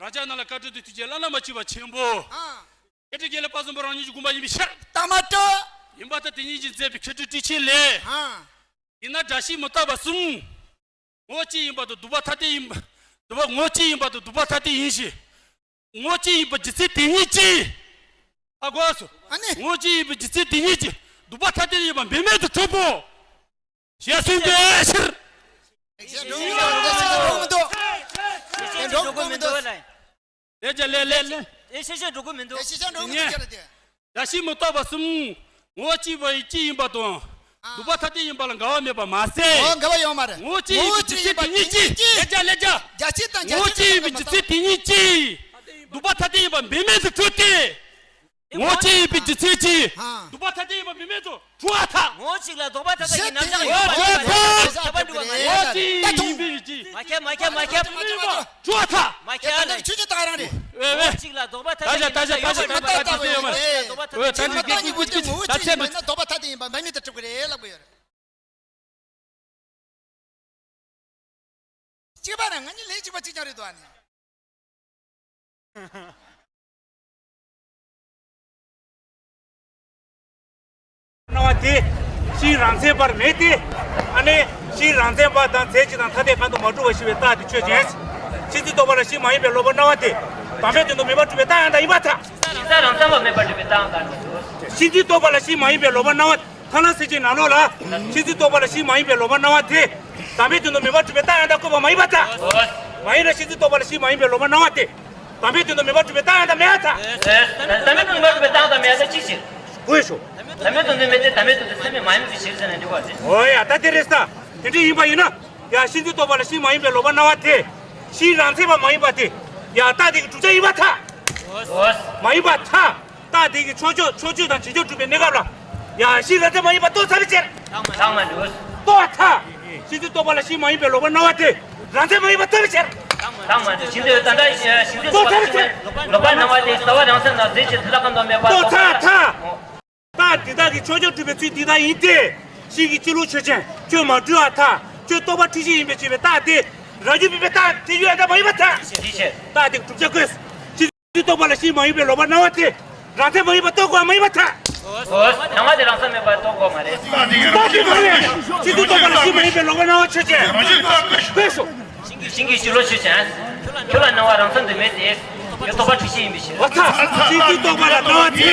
རང་ཅག་རྣམས་ལ་བཀའ་དྲིན་དུ་ཐུགས་རྗེ་བླ་ན་མ་མཆིས་པ་ཆེན་པོ། ཨ། སྐད་དྲི་དགེ་ལེགས་དཔལ་བཟང་པོ་རང་ཉིད་ཀྱི་དགོངས་པ་ཡིན་པའི་ཕྱིར། ད་མ་སྤྲོ། ཡིན་པ་ལྟར་དེ་ཉིད་ཀྱིས་མཛད་པའི་མཁས་གྲུབ་ཏིང་ཤེས་ལས། ཨ། ཡིན་ན་བཀྲ་ཤིས་མི་རྟག་པ་གསུམ། ངོ་བོ་གཅིག་ཡིན་པ་དང་སྡུག་པ་ཐ་དད་ཡིན་པ། སྡུག་པ་ངོ་བོ་གཅིག་ཡིན་པ་དང་སྡུག་པ་ཐ་དད་ཡིན་ཞིང་། ངོ་བོ་གཅིག་ཡིན་པ་རྒྱུ་མཚན་དེ་ཉིད་ཀྱིས། ཨ་གོ་སོ། ཨ་ནི། ངོ་བོ་གཅིག་ཡིན་པ་རྒྱུ་མཚན་དེ་ཉིད་ཀྱིས་སྡུག་པ་ཐ་དད་ཡིན་པ་འབད་མེད་དུ་གྲུབ་པོ། ཞེས་གསུངས་པའི་ཕྱིར། ཞེས་འགྲོ་མི་འདུག་ཞེས་འགྲོ་མི་འདུག་ཞེས་འགྲོ་མི་འདུག་ལ། ལས་ཀྱང་ལས་ལས་ལས། ཨེ་ཤེས་བྱ་འགྲོ་གི་མི་འདུག་ཨེ་ཤེས་བྱ་འགྲོ་གི་མི་འདུག་ཅེས་རེད་དེ། བཀྲ་ཤིས་མི་རྟག་པ་གསུམ། ངོ་བོ་གཅིག་པ་ཡིན་གཅིག་ཡིན་པ་དང་། ཨ། སྡུག་པ་ཐ་དད་ཡིན་པ་ལ་འགལ་བ་མེད་པ་མ་ཟད། འོ་འགལ་བ་ཡོད་མ་རེད། ངོ་བོ་གཅིག་ཡིན་པའི་རྒྱུ་མཚན་དེ་ཉིད་ཀྱིས། ལས་ཀྱང་ལས་ཀྱང་། རྒྱ་ཆེ་དང་རྒྱ་ཆེ་དང་ངོ་བོ་གཅིག་ཡིན་པའི་རྒྱུ་མཚན་དེ་ཉིད་ཀྱིས། སྡུག་པ་ཐ་དད་ཡིན་པ་འབད་མེད་དུ་གྲུབ་སྟེ། ངོ་བོ་གཅིག་ཡིན་པའི་རྒྱུ་མཚན་གྱིས། ཨ། སྡུག་པ་ཐ་དད་ཡིན་པ་འབད་མེད་དུ། གྲུབ་པར་ཐལ། ངོ་བོ་གཅིག་ལ་ལྡོག་པ་ཐ་དད་ཀྱི་རྣམ་གཞག་ཡོད་པ་མེད་པ་ལ་ཁྱབ་པ་འགྲུབ་པ་མ་རེད། ངོ་བོ་གཅིག་ཡིན་པའི་རྒྱུ། མ་ཁྱབ་མ་ཁྱབ་མ་ཁྱབ། གྲུབ་པར་ཐལ། མ་ཁྱབ་ལ་ཆོས་ཅན་ད་ག་རང་རེད། ངོ་བོ་གཅིག་ལ་ལྡོག་པ་ཐ་དད་ཀྱི་རྣམ་གཞག་ཡོད་པ་མེད་པ་ལ་ཁྱབ་པ་འགྲུབ་པ་མ་རེད། ངོ་བོ་གཅིག་ལ་ལྡོག་པ་ཐ་དད་ཀྱི་རྣམ་གཞག་ཡོད་པ་མེད་པ་ལ་ཁྱབ་པ་འགྲུབ་པ་མ་རེད། ལྡོག་པ་ཐ་དད་ཡིན་པ་འབད་མེད་དུ་གྲུབ་ཀྱི་རེད་ལབ་དགོས་ཡོད་རེད། གཅིག་པ་རང་ང་གཉིས་ལས་གཅིག་པ་གཅིག་རྐྱང་རེད་དོ་ཨ་ནི། སྣང་བ་དེ་གཤིས་རང་མཚན་པར་མེད་དེ། ཨ་ནི་གཤིས་རང་མཚན་པ་དང་རྫས་གཅིག་དང་ཐ་དད་ཁ་དོག་མ་གྲུབ་པ་ཞིག་པའི་རྟགས་དེ་ཆོས་ཅན། གཤིས་འཛིན་རྟོག་པ་ལ་གཤིས་མ་ཡིན་པའི་ལོག་པར་སྣང་བ་དེ་དམ་པའི་དོན་དུ་མེད་པར་གྲུབ་པའི་རྟགས་ཡང་དག་ཡིན་པར་ཐལ། གཤིས་རང་མཚན་པ་མེད་པར་གྲུབ་པའི་རྟགས་ཡང་དག་མི་འདུག་གཤིས་འཛིན་རྟོག་པ་ལ་གཤིས་མ་ཡིན་པའི་ལོག་པར་སྣང་བ། ཐ་ན་སེམས་ཅན་ནང་ལོགས་ལ་གཤིས་འཛིན་རྟོག་པ་ལ་གཤིས་མ་ཡིན་པའི་ལོག་པར་སྣང་བ་དེ་དམ་པའི་དོན་དུ་མེད་པར་གྲུབ་པའི་རྟགས་ཡང་དག་བཀོད་པ་མ་ཡིན་པར་ཐལ། མ་ཡིན་ན་གཤིས་འཛིན་རྟོག་པ་ལ་གཤིས་མ་ཡིན་པའི་ལོག་པར་སྣང་བ་དེ་དམ་པའི་དོན་དུ་མེད་པར་གྲུབ་པའི་རྟགས་ཡང་དག་མེད་པར་ཐལ། དམ་པའི་དོན་དུ་མེད་པར་གྲུབ་པའི་རྟགས་ཡང་དག་མེད་པར་ཐལ་ཅི་ཞིག་དགོས་ཤོག་དམ་པའི་དོན་དུ་མེད་དེ་དམ་པའི་དོན་དུ་ཚད་མས་མ་ཡིན་པའི་ཕྱིར་ཟེར་ན་འགྲིག་པ་རེད། འོ་ཡ་ད་དེ་རེད་ས། དེ་འདྲ་ཡིན་པ་ཡིན་ན། ཡ་གཤིས་འཛིན་རྟོག་པ་ལ་གཤིས་མ་ཡིན་པའི་ལོག་པར་སྣང་བ་དེ། གཤིས་རང་མཚན་པ་མ་ཡིན་པ་དེ། ཡ་རྟགས་དེ་གི་བསྒྲུབ་བྱ་ཡིན་པར་ཐལ། མ་ཡིན་པར་ཐལ། རྟགས་དེ་གི་ཕྱོགས་ཆོས་ཕྱོགས་ཆོས་དང་བྱེད་ཆོས་གྲུབ་པའི་གནས་སྐབས་ལ། ཡ་གཤིས་རང་མཚན་མ་ཡིན་པ་རྟོགས་ཚར་བའི་ཕྱིར། རྟོགས་པར་ཐལ། གཤིས་འཛིན་རྟོག་པ་ལ་གཤིས་མ་ཡིན་པའི་ལོག་པར་སྣང་བ་དེ། རང་མཚན་མ་ཡིན་པ་རྟོགས་པའི་ཕྱིར། རྟོགས་ཚར་བའི་ཕྱིར། ལོག་པར་སྣང་བ་དེ་རྩ་བ་རང་མཚན་དང་རྫས་གཅིག་ཐ་དད་ཁ་དོག་མེད་པ་རྟོགས་ཚར་ཐལ། རྟགས་འདི་དག་གི་ཕྱོགས་ཆོས་གྲུབ་པའི་ཚུལ་འདི་ལྟར་ཡིན་ཏེ། གཤིས་ཀྱི་སྤྱི་ལོག་ཆོས་ཅན། ཁྱོད་མ་གྲུབ་པར་ཐལ། ཁྱོད་རྟོག་པ་འཁྲུལ་ཤེས་ཡིན་པས་བྱས་པའི་རྟགས་དེ། རང་རྒྱུད་མིན་པའི་རྟགས་དེ་ཡོད་དམ་མ་ཡིན་པར་ཐལ། འདིའི་ཕྱིར། རྟགས་དེ་བསྒྲུབ་བྱ་དགོས། གཤིས་འཛིན་རྟོག་པ་ལ་གཤིས་མ་ཡིན་པའི་ལོག་པར་སྣང་བ་དེ། རང་མཚན་མ་ཡིན་པར་རྟོགས་དགོས་པ་མ་ཡིན་པར་ཐལ། འོ། སྣང་བ་དེ་རང་མཚན་མེད་པར་རྟོགས་དགོས་པ་མ་རེད། རྟགས་དེ་མ་རེད། གཤིས་འཛིན་རྟོག་པ་ལ་གཤིས་མ་ཡིན་པའི་ལོག་པར་སྣང་བ་ཆོས་ཅན། དགོས་སོ། གཤིས་ཀྱི་སྤྱི་ལོག་ཆོས་ཅན། ཁྱོད་ལ་སྣང་བ་རང་མཚན་དུ་མེད་དེ། ཁྱོད་རྟོག་པ་འཁྲུལ་ཤེས་ཡིན་པའི་ཕྱིར། འོ་ད། གཤིས་འཛིན་རྟོག་པ་ལ་སྣང་བ་དེ།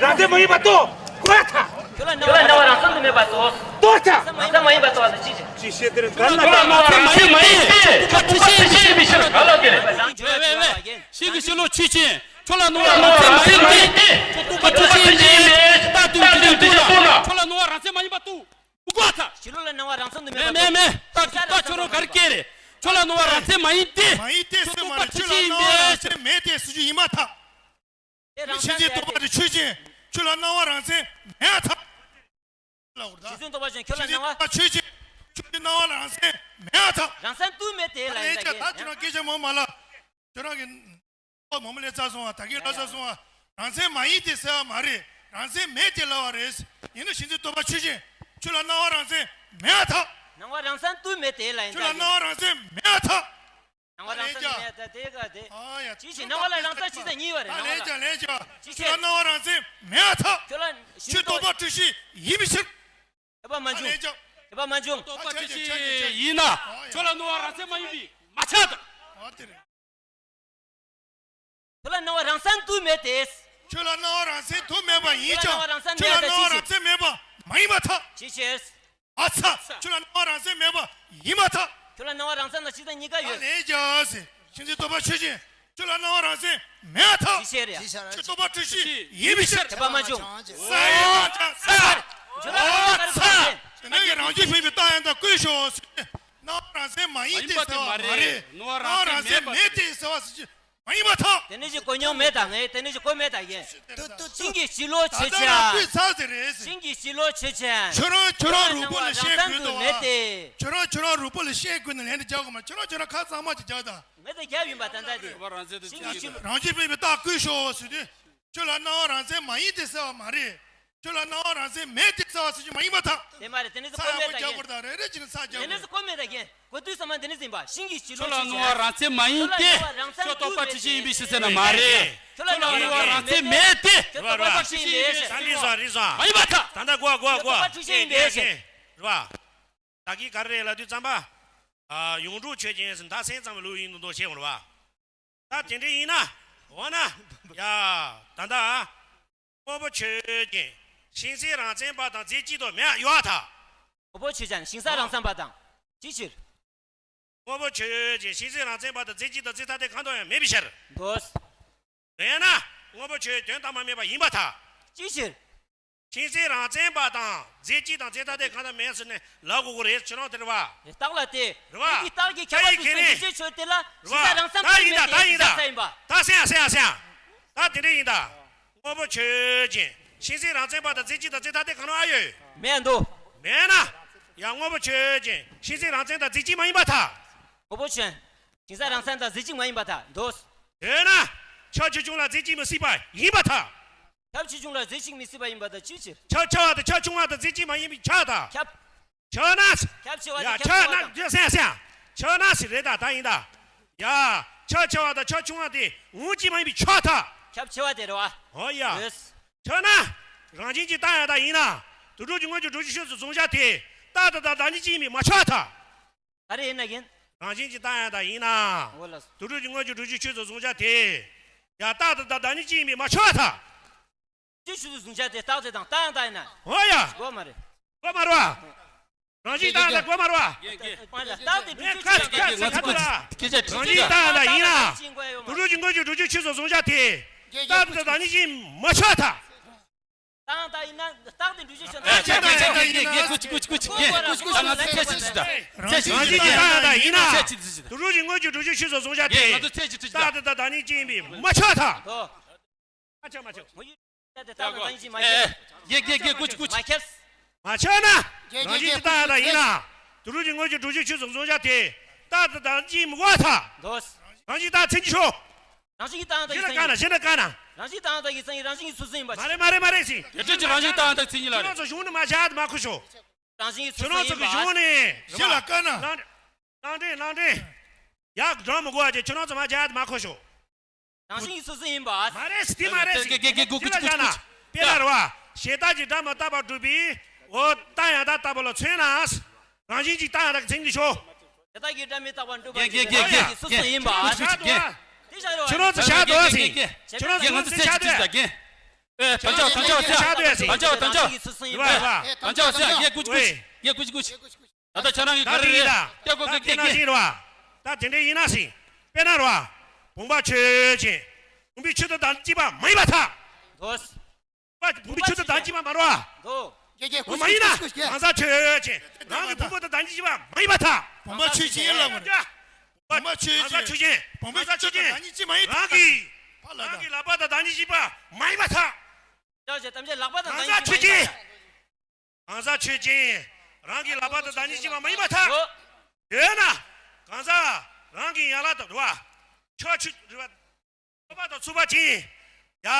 རང་མཚན་མ་ཡིན་པར་རྟོགས། གོ་ཡ་ཐལ། ཁྱོད་ལ་སྣང་བ་རང་མཚན་དུ་མེད་པར་རྟོགས། རྟོགས་ཐལ། རང་མཚན་མ་ཡིན་པར་རྟོགས་པ་དང་ཅི་བྱེད། ཅི་བྱེད་དེ་རེད། ད་ལྟ་ཁྱོད་ལ་སྣང་བ་རང་མཚན་མ་ཡིན་ཏེ། ཁྱོད་རྟོག་པ་འཁྲུལ་ཤེས་ཡིན་པའི་ཕྱིར། ག་ལ་དེ་རེད། ཝེ་ཝེ་ཝེ། གཤིས་ཀྱི་སྤྱི་ལོག་ཆོས་ཅན། ཁྱོད་ལ་སྣང་བ་རང་མཚན་མ་ཡིན་ཏེ། ཁྱོད་རྟོག་པ་འཁྲུལ་ཤེས་ཡིན་པའི་ཕྱིར། རྟགས་དང་རྒྱུ་མཚན་བསྟན་ན། ཁྱོད་ལ་སྣང་བ་རང་མཚན་མ་ཡིན་པར་རྟོགས། གོ་ཐལ། གཤིས་ལོག་ལ་སྣང་བ་རང་མཚན་དུ་མེད་པ། མེད་མེད་མེད། རྟགས་ཀྱི་རྟགས་ཁྱོད་རང་ག་རེ་སྐད་རེད། ཁྱོད་ལ་སྣང་བ་རང་མཚན་མ་ཡིན་ཏེ། མ་ཡིན་ཏེ་ཟེར་མ་རེད། ཁྱོད་ལ་སྣང་བ་རང་མཚན་མེད་དེ་ཟེར་རྒྱུ་ཡིན་མ་ཐག། དེ་རང་གཤིས་འཛིན་རྟོག་པ་དེ་ཆོས་ཅན། ཁྱོད་ལ་སྣང་བ་རང་མཚན་མེད་པར་ཐལ། ལབ་དགོས་རེད་ད། གཤིས་འཛིན་རྟོག་པ་ཅན་ཁྱོད་ལ་སྣང་བ། གཤིས་འཛིན་རྟོག་པ་ཆོས་ཅན། ཁྱོད་ཀྱི་སྣང་བ་ལ་རང་མཚན་མེད་པར་ཐལ། རང་མཚན་དུ་མེད་དེ་ལ་ཡིན་ད་ལས་ཀྱང་ད་ཁྱོད་རང་སྐད་ཆ་མང་མ་ལ། ཁྱོད་རང་གི་ཨོ་མང་མོ་ལས་ཚར་སོང་བ། ད་གིན་ལྷ་ས་སོང་བ། རང་མཚན་མ་ཡིན་ཏེ་ཟེར་བ་མ་རེད། རང་མཚན་མེད་དེ་ལབ་པ་རེད། ཡིན་ན་གཤིས་འཛིན་རྟོག་པ་ཆོས་ཅན། ཁྱོད་ལ་སྣང་བ་རང་མཚན་མེད་པར་ཐལ། སྣང་བ་རང་མཚན་དུ་མེད་དེ་ལ་ཡིན་ད་ཁྱོད་ལ་སྣང་བ་རང་མཚན་མེད་པར་ཐལ། སྣང་བ་རང་མཚན་མེད་ད་དེ་ག་དེ། ཨ་ཡ། ཅི་ཞིག་སྣང་བ་ལ་རང་མཚན་ཅི་ཟེར་གཉིས་པ་རེད། ད་སྣང་བ་ལས་ཀྱང་ལས་ཀྱང་། ཅི་ཁྱོད་ལ་སྣང་བ་རང་མཚན་མེད་པར་ཐལ། ཁྱོད་ལ་ཁྱོད་རྟོག་པ་འཁྲུལ་ཤེས་ཡིན་པའི་ཕྱིར། དད་པ་མ་འབྱུང་། དད་པ་མ་འབྱུང་། རྟོག་པ་འཁྲུལ་ཤེས་ཡིན་ན། ཁྱོད་ལ་སྣང་བ་རང་མཚན་མ་ཡིན་པས་མ་ཆགས་དང་། ཨ་དེ་རེད། ཁྱོད་ལ་སྣང་བ་རང་མཚན་དུ་མེད་དེ། ཁྱོད་ལ་སྣང་བ་རང་མཚན་དུ་མེད་པ་ཡིན་ཀྱང་། ཁྱོད་ལ་སྣང་བ་རང་མཚན་མེད་པ་ཅི་ཞིག་ཁྱོད་ལ་སྣང་བ་རང་མཚན་མེད་པ་མ་ཡིན་པར་ཐལ། ཅི་ཕྱིར། ཨ་ཚ། ཁྱོད་ལ་སྣང་བ་རང་མཚན་མེད་པ་ཡིན་པར་ཐལ། ཁྱོད་ལ་སྣང་བ་རང་མཚན་དང་གཅིག་དང་གཉིས་ཀ་ཡོད། ལས་ཀྱང་ཟེར། ཤིང་རྩེ་རྟོགས་པ་ཆོས་ཅན། ཁྱོད་ལ་སྣང་བ་རང་མཚན་མེད་པར་ཐལ། ཅི་ཕྱིར་ཡ། ཁྱོད་རྟོགས་པ་འཁྲུལ་ཤེས་ཡིན་པའི་ཕྱིར། དད་པ་མ་བྱུང་། ས་ཡི་རང་ཅག་ས། ཁྱོད་ལ་སྣང་བ་ཨ་ཚ། དེ་ནས་རང་རྒྱུད་ཕུང་པོའི་རྟགས་ཡང་དག་ཀུན་ཞོག་ཟེར། སྣང་བ་རང་མཚན་མ་ཡིན་ཏེ་ཟེར་བ་མ་རེད། སྣང་བ་རང་མཚན་མེད་དེ་ཟེར་བ་ཟེར་གྱི། མ་ཡིན་པར་ཐལ། དེ་ནི་ཞིག་གོ་མྱོང་མེད་དང་ངས་དེ་ནི་ཞིག་གོ་མེད་དང་ཡིན། ཤིང་གི་བྱི་ལོ་ཆེ་ཆེ། ཤིང་གི་བྱི་ལོ་ཆེ་ཆེ། ཁྱོད་རང་ཁྱོད་རང་རུས་པ་ལ་ཤེས་དགོས་འདུག་བ། ཁྱོད་རང་ཁྱོད་རང་རུས་པ་ལ་ཤེས་དགོས་ན་ལན་དུ་རྒྱག་དགོས་མ། ཁྱོད་རང་ཁྱོད་རང་ཁ་གཙང་མ་ཅིག་རྒྱག་དང་། ངས་དེ་རྒྱག་ཡིན་པ་ད་ལྟ་དེ། ཤིང་གི་བྱི་ལོ། རང་རྒྱུད་ཕུང་པོའི་རྟགས་ཀུན་ཞོག་ཟེར་དུས། ཁྱོད་ལ་སྣང་བ་རང་མཚན་མ་ཡིན་ཏེ་ཟེར་བ་མ་རེད། ཁྱོད་ལ་སྣང་བ་རང་མཚན་མེད་དེ་ཟེར་བ་ཟེར་རྒྱུ་མ་ཡིན་པར་ཐལ། དེ་མ་རེད། དེ་ནི་ཚ་ཡག་པོ་རྒྱག་དགོས་རེད། རེ་རེ་བྱས་ནས་ཚ་རྒྱག་དགོས་རེད། དེ་ནི་གོ་མེད་ད་ཡིན། གོ་དུས་ཙམ་པ་འདི་ནི་ཟིན་པ། ཤིང་གི་བྱི་ལོ་ཆེ་ཆེ། ཁྱོད་ལ་སྣང་བ་རང་མཚན་མ་ཡིན་ཏེ། ཁྱོད་རྟོགས་པ་འཁྲུལ་ཤེས་ཡིན་པའི་ཕྱིར་ཟེར་ན་མ་རེད། ཁྱོད་ལ་སྣང་བ་རང་མཚན་མེད་དེ། ཁྱོད་རྟོགས་པ་འཁྲུལ་ཤེས་ཡིན་པའི་ཕྱིར། ད་འདི་ཟ་རི་ཟ། མ་ཡིན་པར་ཐལ། ད་ལྟ་གོ་གོ་གོ། ཁྱོད་རྟོགས་པ་འཁྲུལ་ཤེས་ཡིན་པའི་ཕྱིར། རེད་བ། ད་གིན་ག་རེ་རེད་ལབ་དུས་ཙམ་པ། ཡོངས་གྲུབ་ཆོས་ཅན་ཟེར་ད་སེམས་ཙམ་ལུགས་ཡིན་མདོག་མདོག་བྱས་ཡོང་རེད་བ། ད་དེ་འདྲ་ཡིན་ན། འོ་ན། ཡ། ད་ལྟ། དངོས་པོ་ཆོས་ཅན། ཤིང་རྩེ་རང་མཚན་པ་དང་རྫས་གཅིག་ཏུ་མེད་ཡོད་ཐལ། དངོས་པོ་ཆོས་ཅན། ཤིང་རྩེ་རང་མཚན་པ་དང་། ཅིའི་ཕྱིར། དངོས་པོ་ཆོས་ཅན། ཤིང་རྩེ་རང་མཚན་པ་དང་རྫས་གཅིག་དང་རྫས་ཐ་དད་གང་དུ་ཡང་མེད་པའི་ཕྱིར། འདོད། འདོད་ན། དངོས་པོ་ཆོས་དོན་དམ་པར་མེད་པ་ཡིན་པར་ཐལ། ཅིའི་ཕྱིར། ཤིང་རྩེ་རང་མཚན་པ་དང་རྫས་གཅིག་དང་རྫས་ཐ་དད་གང་དུ་མེད་ཟེར་ནས་ལབ་དགོས་ཀྱི་རེད། ཁྱོད་རང་དེ་རེད་བ། རྟགས་ལ་དེ། རེད་བ། དེ་གི་རྟགས་ཀྱི་ཁྱད་པར་དུ་སོང་འཇིག་རྟེན་ཆོས་དེ་ལ་ཤིང་རྩེ་རང་མཚན་པ་ཡིན་མེད་དེ་ཤིང་རྩེ་ཡིན་པ། ད་སེང་ཡ་སེང་ཡ་སེང་ཡ། ད་དེ་འདྲ་ཡིན་ད། དངོས་པོ་ཆོས་ཅན། ཤིང་རྩེ་རང་མཚན་པ་དང་རྫས་གཅིག་དང་རྫས་ཐ་དད་གང་ན་ཨ་ཡོད། མེད་འདུག་མེད་ན། ཡང་དངོས་པོ་ཆོས་ཅན། ཤིང་རྩེ་རང་མཚན་དང་རྫས་གཅིག་མ་ཡིན་པར་ཐལ། དངོས་པོ་ཆོས་ཅན། ཤིང་རྩེ་རང་མཚན་དང་རྫས་གཅིག་མ་ཡིན་པར་ཐལ། འདོད། འདོད་ན། ཁྱབ་ཆེ་ཆུང་ལ་རྫས་གཅིག་མི་སྲིད་པ་ཡིན་པར་ཐལ། ཁྱབ་ཆེ་ཆུང་ལ་རྫས་གཅིག་མི་སྲིད་པ་ཡིན་པར་ཐལ། ཅིའི་ཕྱིར། ཁྱབ་ཆེ་བ་དང་ཁྱབ་ཆུང་བ་དང་རྫས་གཅིག་མ་ཡིན་པའི་ཆ་དང་། ཁྱབ། ཁྱབ་ན། ཁྱབ་ཆེ་བ་དང་ཡ་ཁྱབ་ཆུང་བ་དང་། ཁྱབ་ན་སེང་སེང་། ཁྱབ་ན་ཟེར་རེད་ད་ད་ཡིན་ད། ཡ། ཁྱབ་ཆེ་བ་དང་ཁྱབ་ཆུང་བ་དེ་འོ་གཅིག་མ་ཡིན་པའི་ཆ་ད། ཁྱབ་ཆེ་བ་དེ་རེད་བ། ཨོ་ཡ། ཡོད། ཁྱབ་ན། རང་བཞིན་གྱིས་རྟག་ཡང་དག་ཡིན་ན། དུད་འགྲོ་གི་དངོས་ཀྱི་གྲུབ་ཆ་ཆོས་སུ་གཟུང་བྱ་དེ། རྟག་ཏུ་བདག་བདག་ཉིད་ཀྱིས་ཡིན་པས་མ་ཁྱབ་པར་ཐལ། ག་རེ་ཡིན་ན་ཡིན། རང་བཞིན་གྱིས་རྟག་ཡང་དག་ཡིན་ན། འོ་ལགས་སོ། དུད་འགྲོ་གི་དངོས་ཀྱི་གྲུབ་ཆ་ཆོས་སུ་གཟུང་བྱ་དེ། ཡང་རྟག་ཏུ་བདག་བདག་ཉིད་ཀྱིས་ཡིན་པས་མ་ཁྱབ་པར་ཐལ། ཆོས་སུ་གཟུང་བྱ་དེ་རྟག་ཏུ་དང་རྟག་ཡང་དག་ཡིན་ན། འོ་ཡ། གོ་མ་རེད། གོ་མ་རེད་བ། རང་བཞིན་རྟག་ཡང་དག་གོ་མ་རེད་བ། རྟག་ཏུ་ཁ་ཁ་ཁ་ཁ་ཁ། རང་བཞིན་རྟག་ཡང་དག་ཡིན་ན། དུད་འགྲོ་གི་དངོས་ཀྱི་གྲུབ་ཆ་ཆོས་སུ་གཟུང་བྱ་དེ། རྟག་ཏུ་བདག་ཉིད་ཀྱིས་མ་ཁྱབ་པར་ཐལ། རྟག་ཡང་དག་ཡིན་ན་རྟག་ཏུ་འགྲུབ་ཆོག་ན། ཨེ་ཁྱེད་ཁྱེད་ཁྱེད་ཁྱེད་ཁྱེད་ཁྱེད་ཀུ་ཅི་ཀུ་ཅི་ཀུ་ཅི་ཁྱེད་ཀུ་ཅི་ཀུ་ཅི། ང་ཚོ་ཚད་ཅིག་ཅིག་ད། ཚད་ཅིག་ཅིག་ཅིག་ད། རང་བཞིན་གྱིས་རྟག་ཡང་དག་ཡིན་ན། ཚད་ཅིག་ཅིག་ཅིག་ད། དུད་འགྲོ་གི་དངོས་ཀྱི་གྲུབ་ཆ་ཆོས་སུ་གཟུང་བྱ་དེ། ང་ཚོ་ཚད་ཅིག་ཅིག་ཅིག་ད། རྟག་ཏུ་བདག་བདག་ཉིད་ཀྱིས་ཡིན་པས་མ་ཁྱབ་པར་ཐལ། མ་ཁྱབ་མ་ཁྱབ། ངོ་ཡུལ་དེ་རྟག་ཏུ་བདག་ཉིད་ཀྱིས་མ་ཁྱབ། ཨེ་ཡེ་ཡེ་ཡེ་ཀུ་ཅི་ཀུ་ཅི། མ་ཁྱབ། མ་ཁྱབ་ན། རང་བཞིན་གྱིས་རྟག་ཡང་དག་ཡིན་ན། དུད་འགྲོ་གི་དངོས་ཀྱི་གྲུབ་ཆ་ཆོས་སུ་གཟུང་བྱ་དེ། རྟག་ཏུ་བདག་ཉིད་ཀྱིས་མ་ཁྱབ་པར་ཐལ། འདོད། རང་བཞིན་རྟག་མཚན་ཉིད་ཤོག་རང་བཞིན་གྱིས་རྟག་ཡང་དག་གི་མཚན་ཉིད། གཞན་ལ་བཀག་ན། གཞན་ལ་བཀག་ན། རང་བཞིན་རྟག་ཡང་དག་གི་མཚན་ཉིད་རང་བཞིན་གྱིས་ཚུལ་གསུམ་ཡིན་པ། མ་རེད་མ་རེད་མ་རེད་ཟེར། ཡེ་ཁྱོད་ཀྱིས་རང་བཞིན་རྟག་ཡང་དག་མཚན་ཉིད་ལ་རེད། ཁྱོད་རང་ཚོ་གཞུང་ནས་མ་བྱ་དེ་མ་ཁོ་ཤོག་རང་བཞིན་གྱིས་ཚུལ་གསུམ་ཡིན་པ། ཁྱོད་རང་ཚོ་གི་གཞུང་ནས་གཞན་ལ་བཀག་ན། གླང་ལྡིང་གླང་ལྡིང་། ཡག་འགྲོ་མི་དགོས་པ་ཅིག་ཁྱོད་རང་ཚོ་མ་བྱ་དེ་མ་ཁོ་ཤོག་རང་བཞིན་གྱིས་ཚུལ་གསུམ་ཡིན་པ། མ་རེད་ཟེར་དེ་མ་རེད་ཟེར། དེ་ལ་བཞག་ན། དཔེར་ན་རེད་བ། ཞེ་སྡང་གི་སྒྲ་མི་རྟག་པར་སྒྲུབ་པའི། འོ་རྟག་ཡང་དག་ལྟ་བུ་ལ་མཚོན་ན། རང་བཞིན་གྱིས་རྟག་ཡང་དག་གི་མཚན་ཉིད་ཤོག་ཞེ་སྡང་གི་སྒྲ་མི་རྟག་པར་སྒྲུབ་པ་ཡེ་ཡེ་ཡེ་ཡེ། ཚུལ་གསུམ་ཡིན་པ། བཞག་འདུག་ཨ། དེ་བཞག་རེད་བ། ཁྱོད་རང་ཚོ་བཞག་འདུག་ཨ་ཟེར། ཁྱོད་རང་ཚོ་ཡེ་ང་ཚོ་ཚད་ཅིག་ཅིག་ད་གན། ཨེ་དམ་བཅའ་དམ་བཅའ་བ་ཚད། དམ་བཅའ་དམ་བཅའ་དམ་བཅའ། རེད་བ་རེད་བ། དམ་བཅའ་བ་ཚད། ཡེ་ཀུ་ཅི་ཀུ་ཅི། ཡེ་ཀུ་ཅི་ཀུ་ཅི། ད་ལྟ་ཁྱོད་རང་གི་ག་རེ་རེད། ཡ་ཀྱོ་ཀྱོ་ཀྱེ་ཀྱེ་ཀྱེ། ད་དེ་འདྲ་ཡིན་ན་ཟིན། དཔེར་ན་རེད་བ། བུམ་པ་ཆོས་ཅན། བུམ་པའི་ཆོས་དང་བདག་ཉིད་གཅིག་པ་མ་ཡིན་པར་ཐལ། འདོད། བུམ་པའི་ཆོས་དང་བདག་ཉིད་གཅིག་པ་མ་རེད་བ། འདོད། ཀྱེ་ཀྱེ། མ་ཡིན་ན་གང་ཟག་ཆོས་ཅན། རང་གི་བུམ་པ་དང་བདག་ཉིད་གཅིག་པ་མ་ཡིན་པར་ཐལ། བུམ་པ་ཆོས་ཅན་ལ་མ་རེད། བུམ་པ་ཆོས་ཅན། གང་ཟག་ཆོས་ཅན། བུམ་པའི་ཆོས་དང་བདག་ཉིད་གཅིག་མ་ཡིན་པར་ཐལ། རང་གི་རང་གི་ལག་པ་དང་བདག་ཉིད་གཅིག་པ་མ་ཡིན་པར་ཐལ། ལག་པ་དང་བདག་ཉིད་གཅིག་པ་མ་ཡིན་པར་ཐལ། གང་ཟག་ཆོས་ཅན། རང་གི་ལག་པ་དང་བདག་ཉིད་གཅིག་པ་མ་ཡིན་པར་ཐལ། འོ། ཡོད་ན། གང་ཟག་རང་གི་ཡན་ལག་དང་རེད་བ། ཁྱོད་ཆོས་རེད་བ། ཐོབ་པ་དང་ཚུགས་པ་ཅན། ཡ།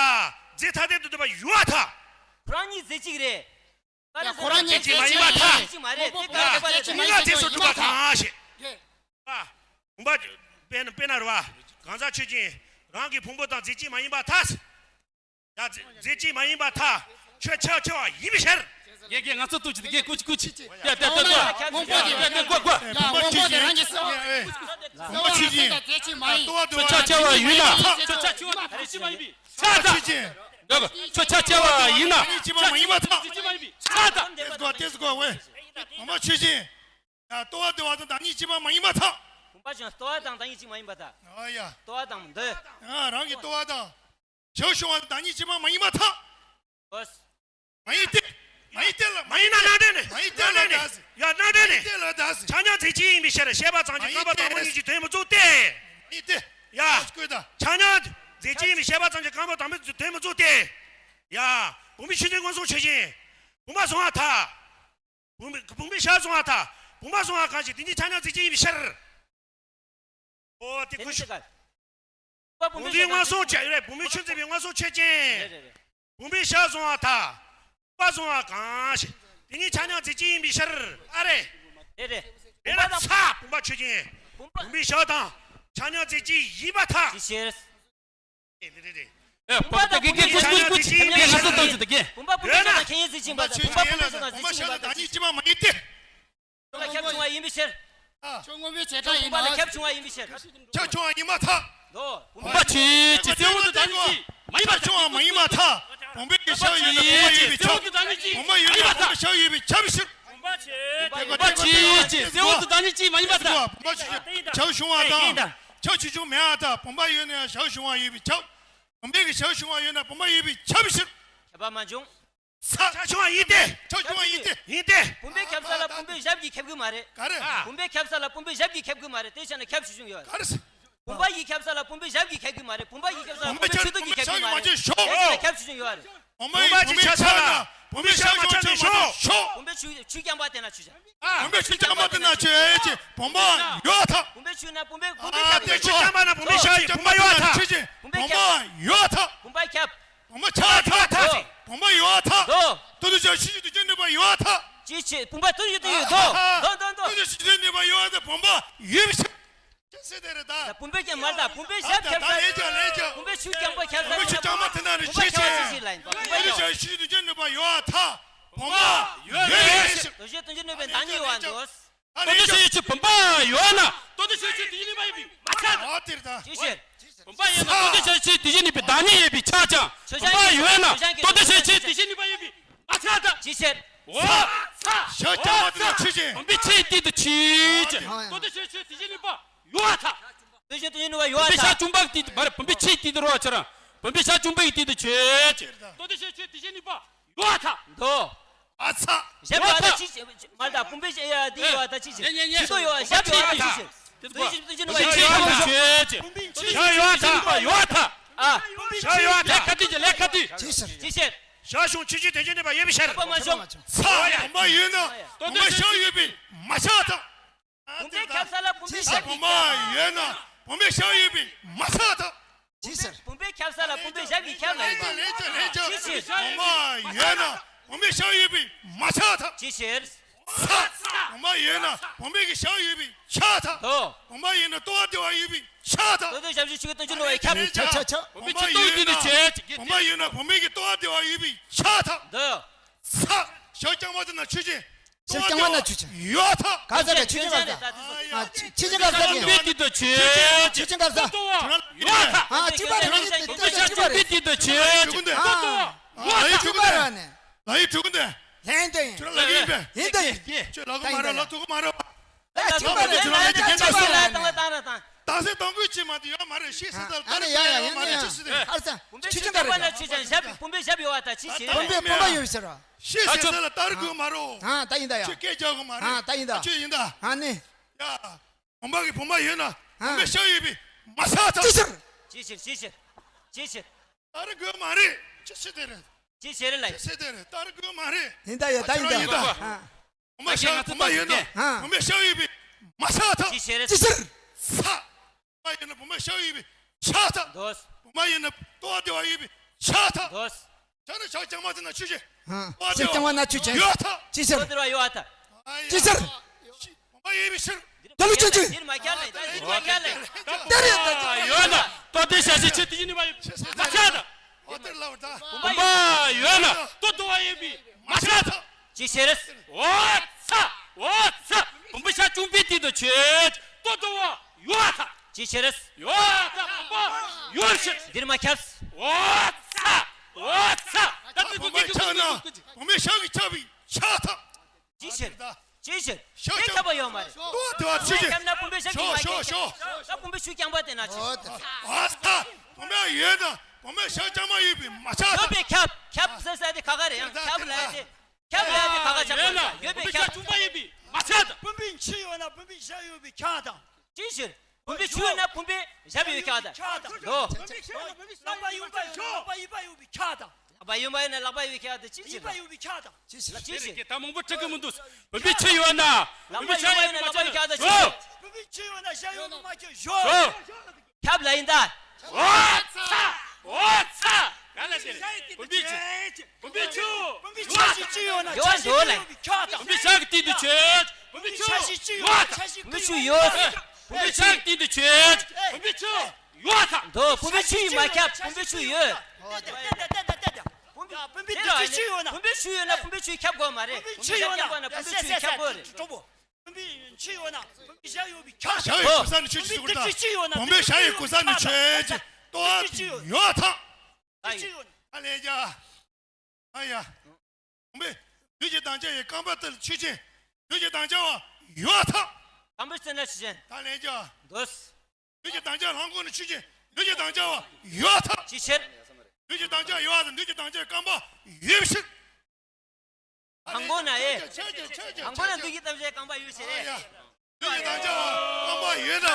རྫས་ཐ་དད་དུ་འདོད་པ་ཡོད་པར་ཐལ། ཁོ་རང་གཉིས་རྫས་གཅིག་རེད། ཡ་ཁོ་རང་གཉིས་རྫས་གཅིག་མ་ཡིན་པར་ཐལ། རྫས་གཅིག་མ་རེད། དེ་ག་རེ་པ་རེད། གཉིས་ཀ་རྫས་སུ་གྲུབ་པ་གང་ཞེས། ཨ། བུམ་པ། དཔེར་ན་དཔེར་ན་རེད་བ། གང་ཟག་ཆོས་ཅན། རང་གི་ཕུང་པོ་དང་རྫས་གཅིག་མ་ཡིན་པར་ཐལ། ཡ། རྫས་གཅིག་མ་ཡིན་པར་ཐལ། ཁྱོད་ཁྱབ་ཆེ་བ་ཡིན་པའི་ཕྱིར། རྒན་རྒན་ང་ཚོ་ཏུ་ཅི་དེ་རྒན་ཀུ་ཅི་ཀུ་ཅི། ཡ་ཏེ་ཏེ་ཏེ། ཡ་ཏེ་ཏེ་གོ་གོ། ཡ་བོང་བུ་དེ་རང་གི་སེ་བ། ཁྱོད་ཆ་ཆེ་བ་ཡིན་ན། ཁྱོད་ཆ་ཆེ་བ་ཡིན་ན། ཆ་ད། ཁྱོད་ཆ་ཆེ་བ་ཡིན་ན། ཆ་ཆེ་བ་ཡིན་ན། ཆ་ད། ཏེ་གོ་ཏེ་གོ་ཝེ། བོང་བུ་ཆོས་ཅན། ཡ་ལྟོ་བ་དེ་བ་དང་བདག་ཉིད་གཅིག་པ་མ་ཡིན་པར་ཐལ། བུམ་པ་ཆོས་ཅན་ལྟོ་བ་དང་བདག་ཉིད་གཅིག་མ་ཡིན་པར་ཐལ། ཨ་ཡ། ལྟོ་བ་དང་འདི། ཡ་རང་གི་ལྟོ་བ་དང་། ཞབས་ཞུ་བ་དང་བདག་ཉིད་གཅིག་པ་མ་ཡིན་པར་ཐལ། ཨོ། མ་ཡིན་ཏེ། མ་ཡིན་ཏེ་ལ། མ་ཡིན་ན་ནང་འདྲེན་ནི། མ་ཡིན་ཏེ་ལ་ནང་འདྲེན་ནི། ཡ་ནང་འདྲེན་ནི། མ་ཡིན་ཏེ་ལ་དག་ཟེར། ཆ་མཉམ་རྫས་གཅིག་ཡིན་པའི་ཕྱིར། ཞེས་པ་ཙམ་གྱིས་རྐང་པ་དང་པོ་གཉིས་ཀྱི་དོན་མི་རྫོགས་ཏེ། མ་ཡིན་ཏེ། ཡ། ཆ་མཉམ་རྫས་གཅིག་ཡིན་པའི་ཞེས་པ་ཙམ་གྱིས་རྐང་པ་དང་པོའི་དོན་མི་རྫོགས་ཏེ། ཡ། བུམ་པའི་ཆོས་ཅན་མངོན་སུམ་ཆོས་ཅན། བུམ་པ་བཟུང་བ་ཐལ། བུམ་པའི་བུམ་པའི་ཞབས་བཟུང་བ་ཐལ། བུམ་པ་བཟུང་བ་གང་ཞིག་དེ་ཉིད་ཆ་མཉམ་རྫས་གཅིག་ཡིན་པའི་ཕྱིར། ཨོ་དེ་ཀུ་ཤུ། བུམ་པའི་མངོན་སུམ་ཆོས་ཅན། བུམ་པའི་ཆོས་ཅན་པའི་མངོན་སུམ་ཆོས་ཅན། རེད་རེད་རེད། བུམ་པའི་ཞབས་བཟུང་བ་ཐལ། བུམ་པ་བཟུང་བ་གང་ཞིག་དེ་ཉིད་ཆ་མཉམ་རྫས་གཅིག་ཡིན་པའི་ཕྱིར། ཨ་རེ། རེད་རེད། མེད་ན་ཚ། བུམ་པ་ཆོས་ཅན། བུམ་པ། བུམ་པའི་ཞབས་དང་ཆ་མཉམ་རྫས་གཅིག་ཡིན་པར་ཐལ། ཅི་ཕྱིར། ཨེ་རེད་རེད། ཨེ་བུམ་པ་དང་བུམ་པའི་ཁྱད་ཆོས་ཀུན་ཆོས་ཅན་ཡིན་པའི་ཕྱིར། བུམ་པ་བུམ་པའི་ཞབས་དང་ཆ་མཉམ་རྫས་གཅིག་ཡིན་པར་ཐལ། བུམ་པ་བུམ་པའི་ཞབས་དང་བདག་ཉིད་གཅིག་པ་མ་ཡིན་ཏེ། ཁྱབ་བྱུང་བ་ཡིན་པའི་ཕྱིར། ཨ། ཁྱོད་མངོན་པའི་བྱེ་བྲག་ཡིན་ན། བུམ་པ་ལ་ཁྱབ་བྱུང་བ་ཡིན་པའི་ཕྱིར། ཁྱབ་བྱུང་བ་ཡིན་པར་ཐལ། ལོ། བུམ་པ་ཆོས་ཅན། གསལ་བོ་དང་བདག་ཉིད་གཅིག་མ་ཡིན་པར་ཐལ། ཁྱབ་བྱུང་བ་མ་ཡིན་པར་ཐལ། བུམ་པའི་ཞབས་ཡོད་ན་བུམ་པ་ཡོད་པས་ཁྱབ། བུམ་པ་ཡོད་ན་བུམ་པའི་ཞབས་ཡོད་པས་ཁྱབ་པའི་ཕྱིར། བུམ་པ་ཆོས་ཅན། གསལ་བོ་དང་བདག་ཉིད་གཅིག་མ་ཡིན་པར་ཐལ། བུམ་པ་ཆོས་ཅན། ཁྱབ་བྱུང་བ་དང་། ཁྱབ་ཆེ་ཆུང་མེད་པར་ཐལ། བུམ་པ་ཡོད་ན་ཡང་ཞབས་ཞུ་བ་ཡོད་པས་ཁྱབ། བུམ་པའི་གི་ཞབས་ཞུ་བ་ཡོད་ན་བུམ་པ་ཡོད་པས་ཁྱབ་པའི་ཕྱིར། ཁྱབ་པ་མ་བྱུང་། ཚ། ཁྱབ་བྱུང་བ་ཡིན་ཏེ། ཁྱབ་བྱུང་བ་ཡིན་ཏེ། ཡིན་ཏེ། བུམ་པས་ཁྱབ་ས་ལ་བུམ་པའི་ཞབས་ཀྱིས་ཁྱབ་གི་མ་རེད། ག་རེ། བུམ་པས་ཁྱབ་ས་ལ་བུམ་པའི་ཞབས་ཀྱིས་ཁྱབ་གི་མ་རེད། དེ་བྱས་ན་ཁྱབ་ཆེ་ཆུང་ཡོད་རེད། ག་རེ། བུམ་པ་ཡིས་ཁྱབ་ས་ལ་བུམ་པའི་ཞབས་ཀྱིས་ཁྱབ་གི་མ་རེད། བུམ་པ་ཡིས་ཁྱབ་ས་ལ་བུམ་པའི་ཆོས་སྟོབས་ཀྱིས་ཁྱབ་གི་མ་རེད། དེ་བྱས་ན་ཁྱབ་ཆེ་ཆུང་ཡོད་རེད། བུམ་པ་ཡིས་ཁྱབ་ས་ལ་བུམ་པའི་ཞབས་མ་ཁྱབ་ན་ཆོས་ཅན། བུམ་པའི་ཆོས་ཆོས་རྐྱང་པ་དེ་ན་ཆོས་ཅན། བུམ་པའི་ཆོས་རྐྱང་པ་དེ་ན་ཆོས་ཅན། བུམ་པ་ཡོད་ཐལ། བུམ་པའི་ཆོས་ན་བུམ་པའི་བུམ་པའི་ཁྱབ་པའི་ཆོས་རྐྱང་པ་ན་བུམ་པའི་ཞབས་ཡོད། བུམ་པ་ཡོད་ཐལ། ཆོས་ཅན། བུམ་པ་ཁྱབ། བུམ་པ་ཡོད་ཐལ། བུམ་པ་ཁྱབ། བུམ་པ་ཁྱབ་ཐལ། བུམ་པ་ཡོད་ཐལ། དོ། དོ་དོ་ཅག་ཕྱིན་ཅི་ཐུན་གཅིག་ནུས་པ་ཡོད་ཐལ། ཅི་ཕྱིར། བུམ་པ་དོ་དོ་ཅག་ཡོད་དོ། དོ་དོ་དོ། དོ་དོ་ཅག་ཕྱིན་ཅི་ཐུན་ནུས་པ་ཡོད་ཐལ། བུམ་པ་ཡོད་པའི་ཕྱིར། ཅི་ཟེར་དེ་རེད་ད། བུམ་པས་ཀྱང་མར་ད་བུམ་པའི་ཞབས་ཁྱབ་ས། ལས་ཀྱང་ལས་ཀྱང་། བུམ་པའི་ཆོས་རྐྱང་པ་ཁྱབ་ས། བུམ་པའི་ཆོས་རྐྱང་པ་དེ་ན་རེ་བུམ་པ་ཁྱབ་ས་ཅི་ཞིག་ལ་ཡིན་པ། བུམ་པ་ཡོད། དོ་དོ་ཅག་ཕྱིན་ཅི་ཐུན་གཅིག་ནུས་པ་ཡོད་ཐལ། བུམ་པ་ཡོད་པའི་ཕྱིར། དོ་ཞེས་དོན་གྱི་ནུས་པའི་བདག་ཉིད་ཡོད་པ་འདུག་ཏོ་ཏོ་ཤེ་ཤེ་བུམ་པ་ཡོད་ན། ཏོ་ཏོ་ཤེ་ཤེ་དེ་བཞིན་གནས་པ་ཡིན་པས་མ་ཁྱབ། ཨོ་དེར་ད། ཅི་ཕྱིར། བུམ་པ་ཡོད་ན་ཏོ་ཏོ་ཤེ་ཤེ་དེ་བཞིན་གནས་པའི་བདག་ཉིད་ཡོད་པས་ཁྱབ་ཅིང་། བུམ་པ་ཡོད་ན་ཏོ་ཏོ་ཤེ་ཤེ་དེ་བཞིན་གནས་པ་ཡིན་པས་མ་ཁྱབ་ད། ཅི་ཕྱིར། འོ། ཞབས་རྐྱང་པ་དེ་ན་ཆོས་ཅན། བུམ་པའི་ཆོས་དེ་དང་ཆོས་ཅན། ཏོ་ཏོ་ཤེ་ཤེ་དེ་བཞིན་གནས་པ་ཡོད་ཐལ། ཏོ་ཏོ་ཤེ་དེ་བཞིན་གནས་པ་ཡོད་ཐལ། བུམ་པའི་ཞབས་རྐྱང་པ་དེ་མ་རེད། བུམ་པའི་ཆོས་དེ་དང་རོ་ཆ་རང་། བུམ་པའི་ཞབས་རྐྱང་པ་ཡི་དེ་དང་ཆོས་ཅན། ཏོ་ཏོ་ཤེ་ཤེ་དེ་བཞིན་གནས་པ་ཡོད་ཐལ། འདོ། ཨ་ཚ། ཞབས་ཡོད་ད་ཅི་ཕྱིར། མ་ད་བུམ་པའི་ཞབས་ཡ་དེ་ཡོད་ད་ཅི་ཕྱིར། ཉན་ཉན་ཉན། ཅི་ཏོ་ཡོད་ཞབས་ཡོད་ད་ཅི་ཕྱིར། དེ་ཚོ་དེ་ཚོ་ནི་བུམ་པའི་ཆོས་ཡོད་ད། ཞབས་ཡོད་ད། ཨ། ཞབས་ཡོད་ད། ལས་ཁ་དུས་ཀྱི་ལས་ཁ་དུས། ཅི་ཕྱིར། ཅི་ཕྱིར། ཞབས་ཞུང་ཆོས་ཅན་དོན་གྱི་ནུས་པ་ཡོད་པའི་ཕྱིར། ཚ། བུམ་པ་ཡོད་ན་བུམ་པའི་ཞབས་ཡོད་པས་མ་ཁྱབ་ད། བུམ་པས་ཁྱབ་ས་ལ་བུམ་པའི་ཞབས་ཀྱིས་ཁྱབ། བུམ་པ་ཡོད་ན་བུམ་པའི་ཞབས་ཡོད་པས་མ་ཁྱབ་ད། ཅི་ཟེར། བུམ་པས་ཁྱབ་ས་ལ་བུམ་པའི་ཞབས་ཀྱིས་ཁྱབ་ལ་ཡིན་པ། ཅི་ཟེར། བུམ་པ་ཡོད་ན་བུམ་པའི་ཞབས་ཡོད་པས་མ་ཁྱབ་ད། ཅི་ཟེར། ས། བུམ་པ་ཡོད་ན་བུམ་པའི་གི་ཞབས་ཡོད་པས་ཁྱབ་ད། དོ། བུམ་པ་ཡོད་ན་ལྟོ་བ་བདེ་བ་ཡོད་པས་ཁྱབ་ད། ལྟོ་ལྡིར་ཞབས་ཞུ་ཆུ་གི་སྟོན་ཆུ་ནོ་བའི་ཁྱབ། ཁྱབ་ཁྱབ་ཁྱབ། བུམ་པའི་ཆུ་ལྟོ་ཡོད་དུས་ནི་བྱེད། བུམ་པ་ཡོད་ན་བུམ་པའི་གི་ལྟོ་བ་བདེ་བ་ཡོད་པས་ཁྱབ་ད། དོ། ས། ཞབས་རྐྱང་པ་དེ་ན་ཆོས་ཅན། ཞབས་རྐྱང་པ་ན་ཆོས་ཅན། ཡོད་ཐལ། ག་ས་ག་ཆོས་ཅན་ག་ས། ཨ་ཆོས་ཅན་ག་ས་ག། ཆོས་ཅན་ག་ས། ཡོད་ཐལ། ཨ་གཅིག་པ་རེད། ཨ་གཅིག་པ་རེད། ཨ་ལ་ཡི་དྲུག་གུ་འདི། ལ་ཡི་དྲུག་གུ་འདི། ལན་དེ་ཁྱོད་ལ་ཡིན་པས། ཡིན་དེ་ཡིན། ཁྱོད་ལ་གོ་མ་རེད། ལ་ཐུག་གོ་མ་རེད། ལ་ཐུག་མ་རེད། ཁྱོད་ལ་ཡིན་དེ་ཁྱོད་ལ་ཡིན་དེ། ད་སེ་དང་གུས་ཅི་མ་དེ་ཡོད་མ་རེད། ཤེས་སེ་ད་ལྟ་ཡོད་མ་རེད། ཅི་སེ་དེ། ཧར་ས། ཆོས་ཅན་ག་རེད། ཆོས་ཅན་ཞབས་བུམ་པའི་ཞབས་ཡོད་བ་ད་ཅི་ཞེས། བུམ་པའི་བུམ་པ་ཡོད་ཟེར་རོ། ཤེས་སེ་ད་ལྟ་གུས་མ་རེད། ཨ་ད་ཡིན་ད་ཡ། ཁྱོད་སྐད་རྒྱག་གོ་མ་རེད། ཨ་ད་ཡིན་ད། ཁྱོད་ཡིན་ད། ཨ་ནི། ཡ། བུམ་པ་གི་བུམ་པ་ཡོད་ན་ཨ་བུམ་པའི་ཞབས་ཡོད་པས་མ་ཁྱབ་ད། ཅི་ཕྱིར། ཅི་ཕྱིར་ཅི་ཕྱིར། ཅི་ཕྱིར། ད་རེས་དགོས་མ་རེད། ཅི་ཕྱིར་དེ་རེད། ཅི་ཕྱིར་ལ། ཅི་ཕྱིར་དེ་རེད། ད་རེས་དགོས་མ་རེད། ཡིན་ད་ཡ་ད་ཡིན་ད། ཡིན་ད། ཨ། བུམ་པ་ཞབས་བུམ་པ་ཡོད་ན་ཨ་བུམ་པའི་ཞབས་ཡོད་པས་མ་ཁྱབ་ད། ཅི་ཕྱིར། ཅི་ཕྱིར། ས། བུམ་པ་ཡོད་ན་བུམ་པའི་ཞབས་ཡོད་པས་ཁྱབ་ད། དོ། བུམ་པ་ཡོད་ན་ལྟོ་བ་བདེ་བ་ཡོད་པས་ཁྱབ་ད། དོ། ཆ་ནི་ཞབས་རྐྱང་པ་དེ་ན་ཆོས་ཅན། ཧང་། ཞབས་རྐྱང་པ་ན་ཆོས་ཅན། ཡོད་ད། ཅི་ཕྱིར། ལྟོ་བདེ་བ་ཡོད་ད། ཅི་ཕྱིར། བུམ་པ་ཡོད་པའི་ཕྱིར། དོ་ལུ་ཆོས་ཅན། འདིར་མ་ཁྱབ་ལ། འདིར་མ་ཁྱབ་ལ། ཡོད་ན་ལྟོ་བདེ་ཞབས་ཞུ་ཆོས་དེ་ཡིན་ནི་མ་ཡོད་མ་ཁྱབ་ད། བུམ་པ་ཡོད་ན་ལྟོ་བདེ་བ་ཡོད་པས་མ་ཁྱབ་ད། ཅི་ཕྱིར། འོ་ཚ། འོ་ཚ། བུམ་པའི་ཤ་ཅུང་པའི་སྟེང་དུ་ཆོད། ལྟོ་ལྟོ་བ་ཡོད་ཐ། ཅི་ཕྱིར། ཡོད་ཐ། བུམ་པ་ཡོད་ཕྱིར། འདིར་མ་ཁྱབ། འོ་ཚ། འོ་ཚ། ད་ལྟ་བུམ་པའི་ཤ་ན་བུམ་པའི་ཤ་གི་ཁྱབ་པའི་ཆ་ཐ། ཅི་ཕྱིར། ཅི་ཕྱིར། ཤ་དེ་ཁྱབ་པ་ཡོད་མ་རེད། ལྟོ་ལྟོ་བ་ཆོད་ཅི། ཁྱབ་ན་བུམ་པའི་ཤ་ཞོ་ཞོ་ཞོ། ད་བུམ་པའི་ཤུགས་རྐྱང་པ་དེ་ན་ཅི། འོ་ཚ། བུམ་པ་ཡོད་ན་བུམ་པའི་ཤ་རྐྱང་མ་ཡོད་པའི་མ་ཆ་ཐ། ཡོད་པའི་ཁྱབ། ཁྱབ་ཟེར་ས་དེ་ག་ག་རེད། ཡང་ཁྱབ་ལ་དེ། ཁྱབ་ལ་དེ་ག་ག་ཆགས་པ་ཡོད་པའི་ཁྱབ། བུམ་པའི་ཤ་ཅུང་པ་ཡིན་པའི་མ་ཆགས་དང་། བུམ་པའི་མཆུ་ཡོད་ན་བུམ་པའི་ཞབས་ཡོད་པའི་ཁྱབ་དང་། ཅི་ཕྱིར། བུམ་པའི་མཆུ་ཡོད་ན་བུམ་པའི་ཞབས་ཡོད་ཁྱབ་དང་། ཁྱབ་དང་། ལོ། ལག་པ་ཡོད་པ་ཡོད་པའི་ཁྱབ་དང་། ལག་པ་ཡོད་པ་ཡོད་ན་ལག་པ་ཡོད་ཁྱབ་དང་། ཅི་ཕྱིར། ཡིན་པ་ཡོད་པའི་ཁྱབ་དང་། ཅི་ཕྱིར། ཅི་ཕྱིར། ད་མང་པོ་ཁྲིད་གི་མི་འདུག་བུམ་པའི་མཆུ་ཡོད་ན། ལག་པ་ཡོད་པ་ཡོད་ན་ལག་པ་ཡོད་ཁྱབ་དང་། ཅི་ཕྱིར། བུམ་པའི་མཆུ་ཡོད་ན་ཞབས་ཡོད་པའི་མ་ཁྱབ་ཞོ། ཁྱབ་ལ་ཡིན་ད། འོ་ཚ། འོ་ཚ། ག་ལ་དེ་རེད། བུམ་པའི་མཆུ། བུམ་པའི་མཆུ་ཞིག་ཅི་ཡོད་ན་ཡོད་འགྲོ་ལ། བུམ་པའི་ཤ་གི་སྟེང་དུ་ཆོད། བུམ་པའི་མཆུ་ཡོད་ཐ། བུམ་པའི་མཆུ་ཡོད། བུམ་པའི་ཤ་གི་སྟེང་དུ་ཆོད། བུམ་པའི་མཆུ་ཡོད་ཐ། འགྲོ། བུམ་པའི་མཆུ་ཡིས་མ་ཁྱབ། བུམ་པའི་མཆུ་ཡོད། བུམ་པའི་མཆུ་ཡོད་ན། བུམ་པའི་མཆུ་ཡོད་ན་བུམ་པའི་མཆུ་ཡིས་ཁྱབ་དགོས་མ་རེད། བུམ་པའི་མཆུ་ཡོད་ན་བུམ་པའི་མཆུ་ཡིས་ཁྱབ་དགོས་རེད། བུམ་པའི་མཆུ་ཡོད་ན་བུམ་པའི་ཞབས་ཡོད་པའི་ཁྱབ། ཞབས་ཡོད་གོ་ས་ནས་ཆོས་ཅི་ཟེར་གོ་ད། བུམ་པའི་ཞབས་ཡོད་གོ་ས་ནས་ཆོས་ཅི། ལྟོ་བ་ཡོད་ཐ། ཨ་ལས་ཀྱ། ཨ་ཡ། བུམ་པའི་ལུས་ཀྱི་དྭངས་ཆ་ཡི་རྐང་པ་དེར་ཆོས་ཅན། ལུས་ཀྱི་དྭངས་ཆ་བ་ཡོད་ཐ། རྐང་པའི་རྩེ་ན་ཆོས་ཅན། ད་ལས་ཀྱ། འདོད། ལུས་ཀྱི་དྭངས་ཆ་ལྷམ་གོག་ནས་ཆོས་ཅན། ལུས་ཀྱི་དྭངས་ཆ་བ་ཡོད་ཐ། ཅི་ཕྱིར། ལུས་ཀྱི་དྭངས་ཆ་ཡོད་ཐ། ལུས་ཀྱི་དྭངས་ཆ་ཡི་རྐང་པ་ཡོད་ཕྱིར། ལྷམ་གོག་ན་ཨེ། ཆོས་ཅན་ཆོས་ཅན། ལྷམ་གོག་ན་ལུས་ཀྱི་དྭངས་ཆ་ཡི་རྐང་པ་ཡོད་ཕྱིར་ཨེ། ལུས་ཀྱི་དྭངས་ཆ་བ་རྐང་པ་ཡོད་ན།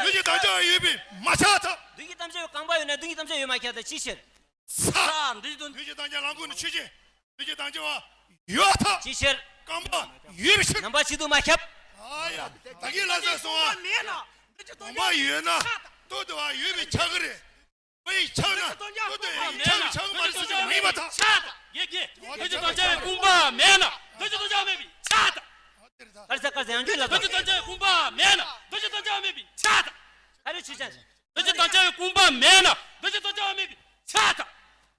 ལུས་ཀྱི་དྭངས་ཆ་བ་ཡོད་པའི་མ་ཆགས་ཐ། ལུས་ཀྱི་དྭངས་ཆ་བའི་རྐང་པ་ཡོད་ན་ལུས་ཀྱི་དྭངས་ཆ་ཡོད་མ་ཁྱབ་ཐ། ཅི་ཕྱིར། ས། ལུས་ཀྱི་དྭངས་ཆ་ལྷམ་གོག་ནས་ཆོས་ཅན། ལུས་ཀྱི་དྭངས་ཆ་བ་ཡོད་ཐ། ཅི་ཕྱིར། རྐང་པ་ཡོད་པའི་ཕྱིར། རྣམ་པ་གཅིག་ཏུ་མ་ཁྱབ། ཨ་ཡ། ད་གིན་ལ་ས་སོང་ཨ། བུམ་པ་ཡོད་ན་ལྟོ་ལྟོ་བ་ཡོད་པའི་ཆ་གི་རེད། བུམ་པའི་ཆ་ན་ལྟོ་ལྟོ་ཡི་ཆ་གི་ཆ་གི་མ་རེད་ཟེར་གྱི་མ་ཡིན་པ་དང་། ཆ་དང་། ཡེ་གེ། ལུས་ཀྱི་དྭངས་ཆ་བའི་རྐང་པ་མེད་ན་ལུས་ཀྱི་དྭངས་ཆ་མེད་པའི་ཆ་དང་། གར་ས་གར་ས་ཡང་ཁྱོད་ལ་ལུས་ཀྱི་དྭངས་ཆ་བའི་རྐང་པ་མེད་ན་ལུས་ཀྱི་དྭངས་ཆ་མེད་པའི་ཆ་དང་། ག་རེ་ཆོས་ཅན། ལུས་ཀྱི་དྭངས་ཆ་བའི་རྐང་པ་མེད་ན་ལུས་ཀྱི་དྭངས་ཆ་མེད་པའི་ཆ་དང་།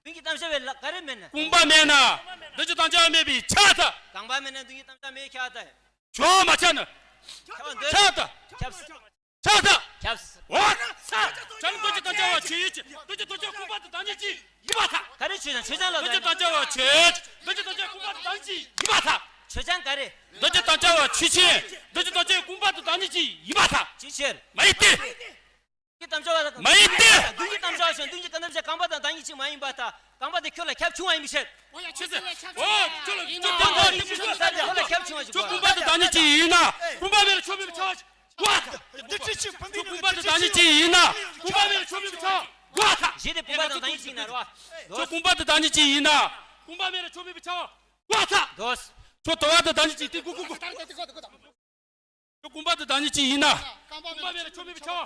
ལུས་ཀྱི་དྭངས་ཆ་བའི་ལ་ག་རེ་མེད་ན། རྐང་པ་མེད་ན་ལུས་ཀྱི་དྭངས་ཆ་མེད་པའི་ཆ་དང་། རྐང་པ་མེད་ན་ལུས་ཀྱི་དྭངས་ཆ་མེད་ཁྱབ་དང་། ཆོག་མ་ཆགས་ན། ཁྱབ་འདོད། ཆགས་དང་། ཁྱབ། ཆགས་དང་། ཁྱབ། འོ་ན་ས། ཆ་ནི་ལྟོ་ལྕི་དྭངས་ཆ་བ་ཆོས་ཅན། ལྟོ་ལྕི་དྭངས་ཆ་རྐང་པ་དང་བདག་ཉིད་གཅིག་ཡིན་པར་ཐལ། ག་རེ་ཆོས་ཅན། ཆོས་ཅན་ལ་ལྟོ་ལྕི་དྭངས་ཆ་བ་ཆོས་ཅན། ལྟོ་ལྕི་དྭངས་ཆ་རྐང་པ་དང་བདག་ཉིད་གཅིག་ཡིན་པར་ཐལ། ཆོས་ཅན་ག་རེ། ལྟོ་ལྕི་དྭངས་ཆ་བ་ཆོས་ཅན། ལྟོ་ལྕི་དྭངས་ཆ་རྐང་པ་དང་བདག་ཉིད་གཅིག་ཡིན་པར་ཐལ། ཅི་ཕྱིར། མ་ཡིན་ཏེ། ལྟོ་ལྕི་དྭངས་ཆ་བ་དང་། མ་ཡིན་ཏེ། ལྟོ་ལྕི་དྭངས་ཆ་བ་ཞིག་ལྟོ་ལྕི་དྭངས་ཆ་རྐང་པ་དང་བདག་ཉིད་གཅིག་མ་ཡིན་པར་ཐལ། རྐང་པ་དེ་ཁྱོད་ལ་ཁྱབ་བྱུང་བ་ཡིན་པའི་ཕྱིར། འོ་ཡ་ཆོས་ཅན། འོ་ཁྱོད་ལ་ཁྱོད་རྐང་པ་དེ་ཁྱོད་ལ་ཁྱབ་བྱུང་བ་ཞིག་ཁྱོད་རྐང་པ་དང་བདག་ཉིད་གཅིག་ཡིན་ན་རྐང་པ་མེད་ལ་ཆོས་མེད་པའི་ཆ་བ་ཞིག་གོ་ཐལ། འདི་ཁྱོད་རྐང་པ་དང་བདག་ཉིད་གཅིག་ཡིན་ན་རྐང་པ་མེད་ལ་ཆོས་མེད་པའི་ཆ་བ་གོ་ཐལ། གཞི་དེ་རྐང་པ་དང་བདག་ཉིད་གཅིག་ཡིན་ན་རེད་བ། ཁྱོད་རྐང་པ་དང་བདག་ཉིད་གཅིག་ཡིན་ན་རྐང་པ་མེད་ལ་ཆོས་མེད་པའི་ཆ་བ་གོ་ཐལ། འདོད། ཁྱོད་དོ་བ་དང་བདག་ཉིད་གཅིག་དེ་གོ་གོ་གོ། ཁྱོད་རྐང་པ་དང་བདག་ཉིད་གཅིག་ཡིན་ན། རྐང་པ་མེད་ལ་ཆོས་མེད་པའི་ཆ་བ་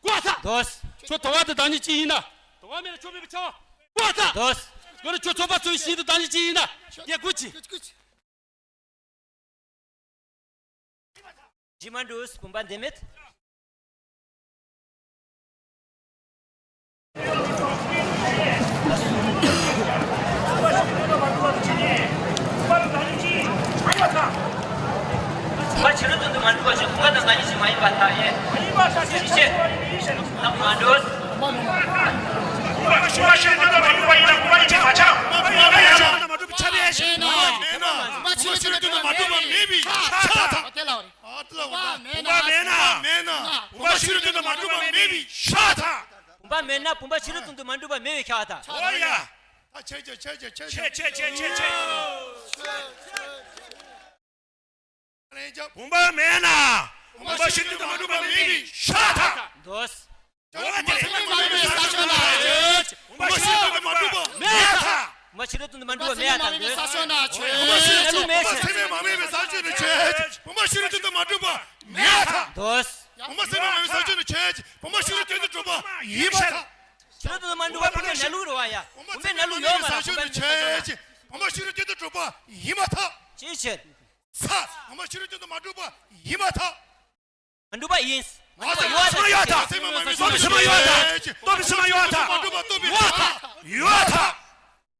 གོ་ཐལ། འདོད། ཁྱོད་དོ་བ་དང་བདག་ཉིད་གཅིག་ཡིན་ན། དོ་བ་མེད་ལ་ཆོས་མེད་པའི་ཆ་བ་གོ་ཐལ། འདོད། ང་ནི་ཁྱོད་ཚོགས་པ་ཚོའི་ཞིང་དུ་བདག་ཉིད་གཅིག་ཡིན་ན། ཡ་གུ་ཅི། ཇི་མ་འདུས་བུམ་པ་འདི་མེད། བུམ་པ་ཕྱི་རོལ་དོན་དུ་མ་གྲུབ་པ་ཞིག་བུམ་པ་དང་བདག་ཉིད་ཅིག་མ་ཡིན་པར་ཐལ། ཡེ། ཅི་ཕྱིར། ན་མ་འདོད། བུམ་པ་ཕྱི་རོལ་དོན་དུ་མ་གྲུབ་པ་ཡིན་ན་བུམ་པ་ཡིན་ཕྱིར་མ་ཆགས། བུམ་པ་མེད་ན། བུམ་པ་མེད་ན། བུམ་པ་ཕྱི་རོལ་དོན་དུ་མ་གྲུབ་པ་མེད་པའི་ཆ་ཐལ། ཨ་དེ་ལ་བ་རེད། བུམ་པ་མེད་ན། མེད་ན། བུམ་པ་ཕྱི་རོལ་དོན་དུ་མ་གྲུབ་པ་མེད་པའི་ཆ་ཐལ། བུམ་པ་མེད་ན་བུམ་པ་ཕྱི་རོལ་དོན་དུ་མ་གྲུབ་པ་མེད་པའི་ཆ་ཐལ། འོ་ཡ། ད་ཆེ་ཆེ་ཆེ་ཆེ་ཆེ་ཆེ་ཆེ་ཆེ་ཆེ། བུམ་པ་མེད་ན། བུམ་པ་ཕྱི་རོལ་དོན་དུ་མ་གྲུབ་པ་མེད་པའི་ཆ་ཐལ། འདོད། བུམ་པ་ཕྱི་རོལ་དོན་དུ་མ་གྲུབ་པ་མེད་ཐལ། བུམ་པ་ཕྱི་རོལ་དོན་དུ་མ་གྲུབ་པ་མེད་ཐལ། བུམ་པ་ཕྱི་རོལ་དོན་དུ་མ་གྲུབ་པ་མེད་ཐལ། བུམ་པ་ཕྱི་རོལ་དོན་དུ་མ་གྲུབ་པ་མེད་པའི་ས་ཆ་ནས་ཆོས་ཅན། བུམ་པ་ཕྱི་རོལ་དོན་དུ་མ་གྲུབ་པ་མེད་ཐལ། འདོད། བུམ་པ་སེམས་མ་མེད་པའི་ས་ཆ་ནས་ཆོས་ཅན། བུམ་པ་ཕྱི་རོལ་དོན་དུ་གྲུབ་པ་ཡིན་པར་ཐལ། ཕྱི་རོལ་དོན་དུ་མ་གྲུབ་པ་བུམ་པའི་ནང་ལུགས་རེད་བ་ཡ། བུམ་པའི་ནང་ལུགས་ཡོད་མ་རེད། བུམ་པ་ཕྱི་རོལ་དོན་དུ་གྲུབ་པ་ཡིན་པར་ཐལ། ཅི་ཕྱིར། ས། བུམ་པ་ཕྱི་རོལ་དོན་དུ་མ་གྲུབ་པ་ཡིན་པར་ཐལ། མ་གྲུབ་པ་ཡིན། མ་གྲུབ་པ་ཡོད་ཐལ། ཡོད་ཐལ། སྟོང་པའི་ཕྱི་མ་ཡོད་ཐལ། སྟོང་པའི་ཕྱི་མ་ཡོད་ཐལ། མ་གྲུབ་པ་སྟོང་པའི་ཡོད་ཐལ། ཡོད་ཐལ།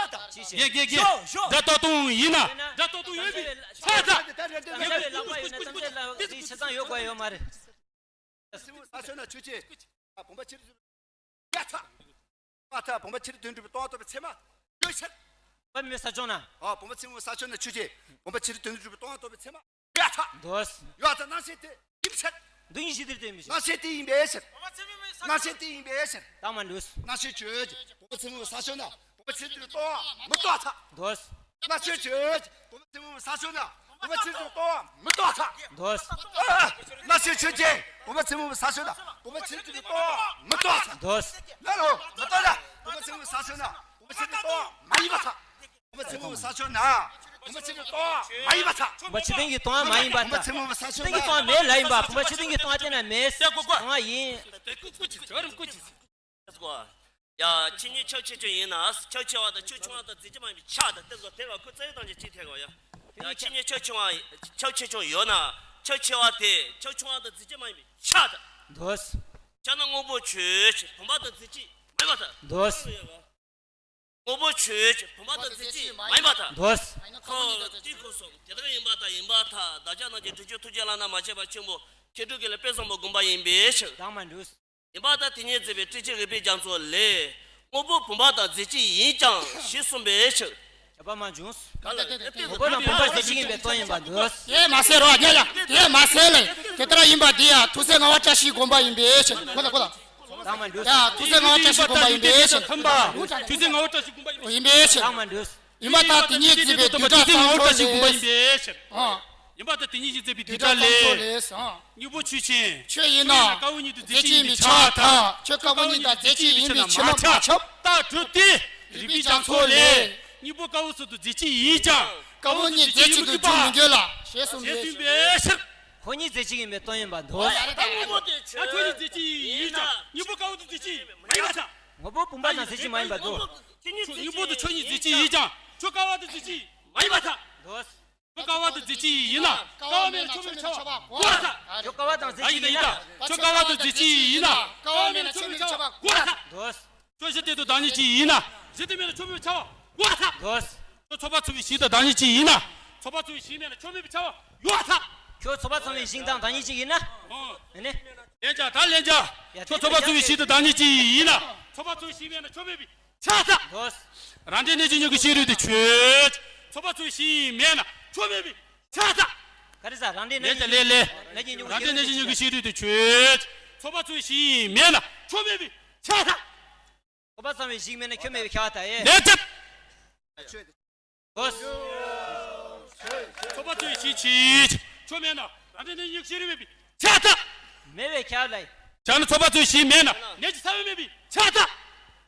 ཤོག་དང་། ཅི་ཞིག་རྒན་རྒན་རྒན། ཤོག་ཤོག་དགྲ་ལྟ་སྟོང་ཡིན་ན། ཡིན་ན། དགྲ་ལྟ་སྟོང་ཡོད་པའི་ཆ་ཚང་། ད་ད་ད་ད་ད་ད་ད་ལག་པ་ཡོད་ན་ཙམ་ཟེར་ལ་དེ་ཆ་ཚང་ཡོད་དགོས་ཡོད་མ་རེད། སྲིན་མོ་ས་ཕྱོགས་ན་ཆོས་ཅན། ཨ་བུམ་པ་ཕྱི་རོལ་ཡ་ཐ། ཨ་ཐ་བུམ་པ་ཕྱི་རོལ་དོན་གྲུབ་པའི་ལྟུང་བ་གཏོང་བའི་ཚད་མ་ཡོད་ཕྱིར། བུམ་པའི་ས་ཕྱོགས་ན། ཨ་བུམ་པ་སྲིན་མོ་ས་ཕྱོགས་ན་ཆོས་ཅན། བུམ་པ་ཕྱི་རོལ་དོན་གྲུབ་པའི་ལྟུང་བ་གཏོང་བའི་ཚད་མ་ཡོད་ཐ། འདོད། ཡོད་ཐ་རྣམ་ཤེས་དེ་ཡིན་ཕྱིར། འདུ་ཤེས་དེ་དེ་མི་ཤེས། རྣམ་ཤེས་དེ་ཡིན་པའི་ཕྱིར། རྣམ་ཤེས་དེ་ཡིན་པའི་ཕྱིར། ད་མ་འདོད། རྣམ་ཤེས་ཆོས་ཅན། བུམ་པ་སྲིན་མོ་ས་ཕྱོགས་ན། བུམ་པ་ཆེན་པོའི་ལྟོ་བ་མི་ལྟོ་ཚ། དོ། མ་ཆེན་ཆོས་ཀྱི་བུམ་པ་ཆེན་པོའི་ས་ཕྱོགས་ན་བུམ་པ་ཆེན་པོའི་ལྟོ་བ་མི་ལྟོ་ཚ། དོ། མ་ཆེན་ཆོས་ཀྱི་བུམ་པ་ཆེན་པོའི་ས་ཕྱོགས་ན་བུམ་པ་ཆེན་པོའི་ལྟོ་བ་མི་ལྟོ་ཚ། དོ། ལ་ལོ་མི་ལྟོ་ཚ། བུམ་པ་ཆེན་པོའི་ས་ཕྱོགས་ན་བུམ་པ་ཆེན་པོའི་ལྟོ་བ་མ་ཡིན་པ་ཚ། བུམ་པ་ཆེན་པོའི་ས་ཕྱོགས་ན་བུམ་པ་ཆེན་པོའི་ལྟོ་བ་མ་ཡིན་པ་ཚ། བུམ་པ་ཆེན་པོའི་ལྟོ་བ་མ་ཡིན་པ་ཚ། བུམ་པ་ཆེན་པོའི་ས་ཕྱོགས་ན་བུམ་པ་ཆེན་པོའི་ལྟོ་བ་མེད་ལ་ཡིན་པ། བུམ་པ་ཆེན་པོའི་ལྟོ་བ་དེ་ན་མེད། ལྟོ་བ་ཡིན། ཡ། ཁྱེད་གཉིས་ཁྱབ་ཆེ་ཆུང་ཡིན་ན། ཁྱབ་ཆེ་བ་དང་ཁྱབ་ཆུང་བ་དང་རྫས་གཅིག་མ་ཡིན་པའི་ཆ་དང་། དེ་ཚོ་དེ་ག་ཁོ་རྩ་བའི་དང་ཅི་ཅི་ཐེ་གོ་ཡ། ཡ། ཁྱེད་གཉིས་ཁྱབ་ཆེ་ཆུང་བ་ཁྱབ་ཆེ་ཆུང་ཡོད་ན། ཁྱབ་ཆེ་བ་དེ་ཁྱབ་ཆུང་བ་དང་རྫས་གཅིག་མ་ཡིན་པའི་ཆ་དང་། དོ། ཆ་ན་དངོས་པོ་ཆོས་ཅན། བུམ་པ་དང་རྫས་གཅིག་མ་ཡིན་པར་ཐལ། དོ། དངོས་པོ་ཆོས་ཅན། བུམ་པ་དང་རྫས་གཅིག་མ་ཡིན་པར་ཐལ། དོ། ཁོ་དེ་ཁོ་སོང་དེ་ལྟར་ཡིན་པར་ཐལ། ཡིན་པར་ཐལ། བདག་ཅག་རྣམས་ཀྱི་སྒྲུབ་བྱེད་ཐུགས་རྗེ་བླ་ན་མ་མཆིས་པ་ཆེན་པོ་མཁས་གྲུབ་ཀྱི་ལས་དཔལ་བཟང་པོ་བསྒོམ་པ་ཡིན་པའི་ཕྱིར། དང་མ་འདུས། ཡིན་པར་ཐལ། དེ་ཉིད་བརྩད་པའི་ཊཱིཀ་ཆེན་རིགས་པའི་རྒྱ་མཚོ་ལས། དངོས་པོ་བུམ་པ་དང་རྫས་གཅིག་ཡིན་ཀྱང་ཞེས་གསུངས་པའི་ཕྱིར། ཁྱབ་པ་མ་བྱུང་། ག་ལ་དེ་དེ་དེ་དངོས་པོ་དང་བུམ་པ་རྫས་གཅིག་ཡིན་པའི་དོན་ཡིན་པར་འདོད། དེ་མ་ཟེར་རོ་ཉ་ཡ། དེ་མ་ཟེར་ལེ། དེ་ལྟར་ཡིན་པ་འདི་ཡང་ཐུགས་སྲས་ངག་དབང་བཀྲ་ཤིས་དགོངས་པ་ཡིན་པའི་ཕྱིར། གོ་ལ་གོ་ལ། དང་མ་འདུས། ཡ། ཐུགས་སྲས་ངག་དབང་བཀྲ་ཤིས་དགོངས་པ་ཡིན་པའི་ཕྱིར། ཐུགས་སྲས་ངག་དབང་བཀྲ་ཤིས་དགོངས་པ་ཡིན་པའི་ཕྱིར། དང་མ་འདུས། ཡིན་པར་ཐལ། དེ་ཉིད་བརྩད་པའི་བསྡུས་གྲྭ་གཙང་ཚོགས་ལས། ཨང་། ཡིན་པར་ཐལ། དེ་ཉིད་བརྩད་པའི་བསྡུས་གྲྭ་གཙང་ཚོགས་ལས། ཨང་། དངོས་པོ་ཆོས་ཅན། ཆོས་ཡིན་ན། ཆོས་ཡིན་ན་རྐང་པ་གཉིས་དང་རྫས་གཅིག་ཡིན་པས་ཆགས་ཐལ། ཆོས་རྐང་པ་གཉིས་དང་རྫས་གཅིག་ཡིན་པས་ཕྱིར་ན་མ་ཁྱབ། རྟགས་གྲུབ་སྟེ། རིགས་པའི་རྒྱ་མཚོ་ལས། དངོས་པོ་རྐང་པ་གསུམ་དུ་རྫས་གཅིག་ཡིན་ཀྱང་། རྐང་པ་གཉིས་རྫས་གཅིག་ཏུ་འགྱུར་མི་འགྱུར་ལ། ཞེས་གསུངས་པའི་ཕྱིར། ཁོ་གཉིས་རྫས་གཅིག་ཡིན་པའི་དོན་ཡིན་པར་འདོད། ད་དངོས་པོ་དེ་ཆོས་ད་ཁོ་གཉིས་རྫས་གཅིག་ཡིན་ཀྱང་དངོས་པོ་རྐང་པ་དེ་རྫས་གཅིག་མ་ཡིན་པར་ཐལ། དངོས་པོ་བུམ་པ་དང་རྫས་གཅིག་མ་ཡིན་པར་འདོད། དངོས་པོ་དེ་ཆོས་གཉིས་རྫས་གཅིག་ཡིན་ཀྱང་ཆོས་རྐང་པ་དེ་རྫས་གཅིག་མ་ཡིན་པར་ཐལ། འདོད། ཆོས་རྐང་པ་དེ་རྫས་གཅིག་ཡིན་ན་རྐང་པ་མེད་ན་ཆོས་མེད་པའི་ཁྱབ་པ་དགོས་པར་ཐལ། ཆོས་རྐང་པ་དང་རྫས་གཅིག་ཡིན་ན། ཆོས་རྐང་པ་དེ་རྫས་གཅིག་ཡིན་ན་རྐང་པ་མེད་ན་ཆོས་མེད་པའི་ཁྱབ་པ་དགོས་པར་ཐལ། འདོད། ཆོས་གཞི་དེ་དང་བདག་ཉིད་གཅིག་ཡིན་ན། གཞི་དེ་མེད་ན་ཆོས་མེད་པའི་ཁྱབ་པ་དགོས་པར་ཐལ། འདོད། ཁྱོད་ཚོགས་པ་ཚུལ་བའི་ཞིང་དང་བདག་ཉིད་གཅིག་ཡིན་ན། ཚོགས་པ་ཚུལ་བའི་ཞིང་མེད་ན་ཆོས་མེད་པའི་ཁྱབ་པ་ཡོད་པར་ཐལ། ཁྱོད་ཚོགས་པ་ཚུལ་བའི་ཞིང་དང་བདག་ཉིད་གཅིག་ཡིན་ན། ཨོ། ཨ་ནི། ལན་ཆགས་ད་ལན་ཆགས། ཡ། ཁྱོད་ཚོགས་པ་ཚུལ་བའི་ཞིང་དང་བདག་ཉིད་གཅིག་ཡིན་ན། ཚོགས་པ་ཚུལ་བའི་ཞིང་མེད་ན་ཆོས་མེད་པའི་ཁྱབ་པར་ཐལ། འདོད། རང་འབྲས་གནས་ཀྱི་མྱུ་གུ་ཤེས་རིག་དེ་ཆོས་ཅན། ཚོགས་པ་ཚུལ་བའི་ཞིང་མེད་ན་ཆོས་མེད་པའི་ཁྱབ་པར་ཐལ། ག་རེ་ཟེར། རང་འབྲས་གནས་ཀྱི། ལན་ཆགས་ལན་ལན། གནས་ཀྱི་མྱུ་གུ། རང་འབྲས་གནས་ཀྱི་མྱུ་གུ་ཤེས་རིག་དེ་ཆོས་ཅན། ཚོགས་པ་ཚུལ་བའི་ཞིང་མེད་ན་ཆོས་མེད་པའི་ཁྱབ་པར་ཐལ། ཚོགས་པ་ཚུལ་བའི་ཞིང་མེད་ན་ཆོས་མེད་པའི་ཁྱབ་པར་ཐལ་ཡེ། ལན་ཆགས། འདོད། ཚོགས་པ་ཚུལ་བའི་ཞིང་ཆོས་ཅན། ཆོས་མེད་ན་རང་འབྲས་གནས་ཀྱི་མྱུ་གུ་ཤེས་རིག་མེད་པའི་ཁྱབ་པར་ཐལ། མེད་པའི་ཁྱབ་པར་ཐལ། བྱས་ན་ཚོགས་པ་ཚུལ་བའི་ཞིང་མེད་ན་གནས་ཀྱི་ས་བོན་མེད་པའི་ཁྱབ་པར་ཐལ།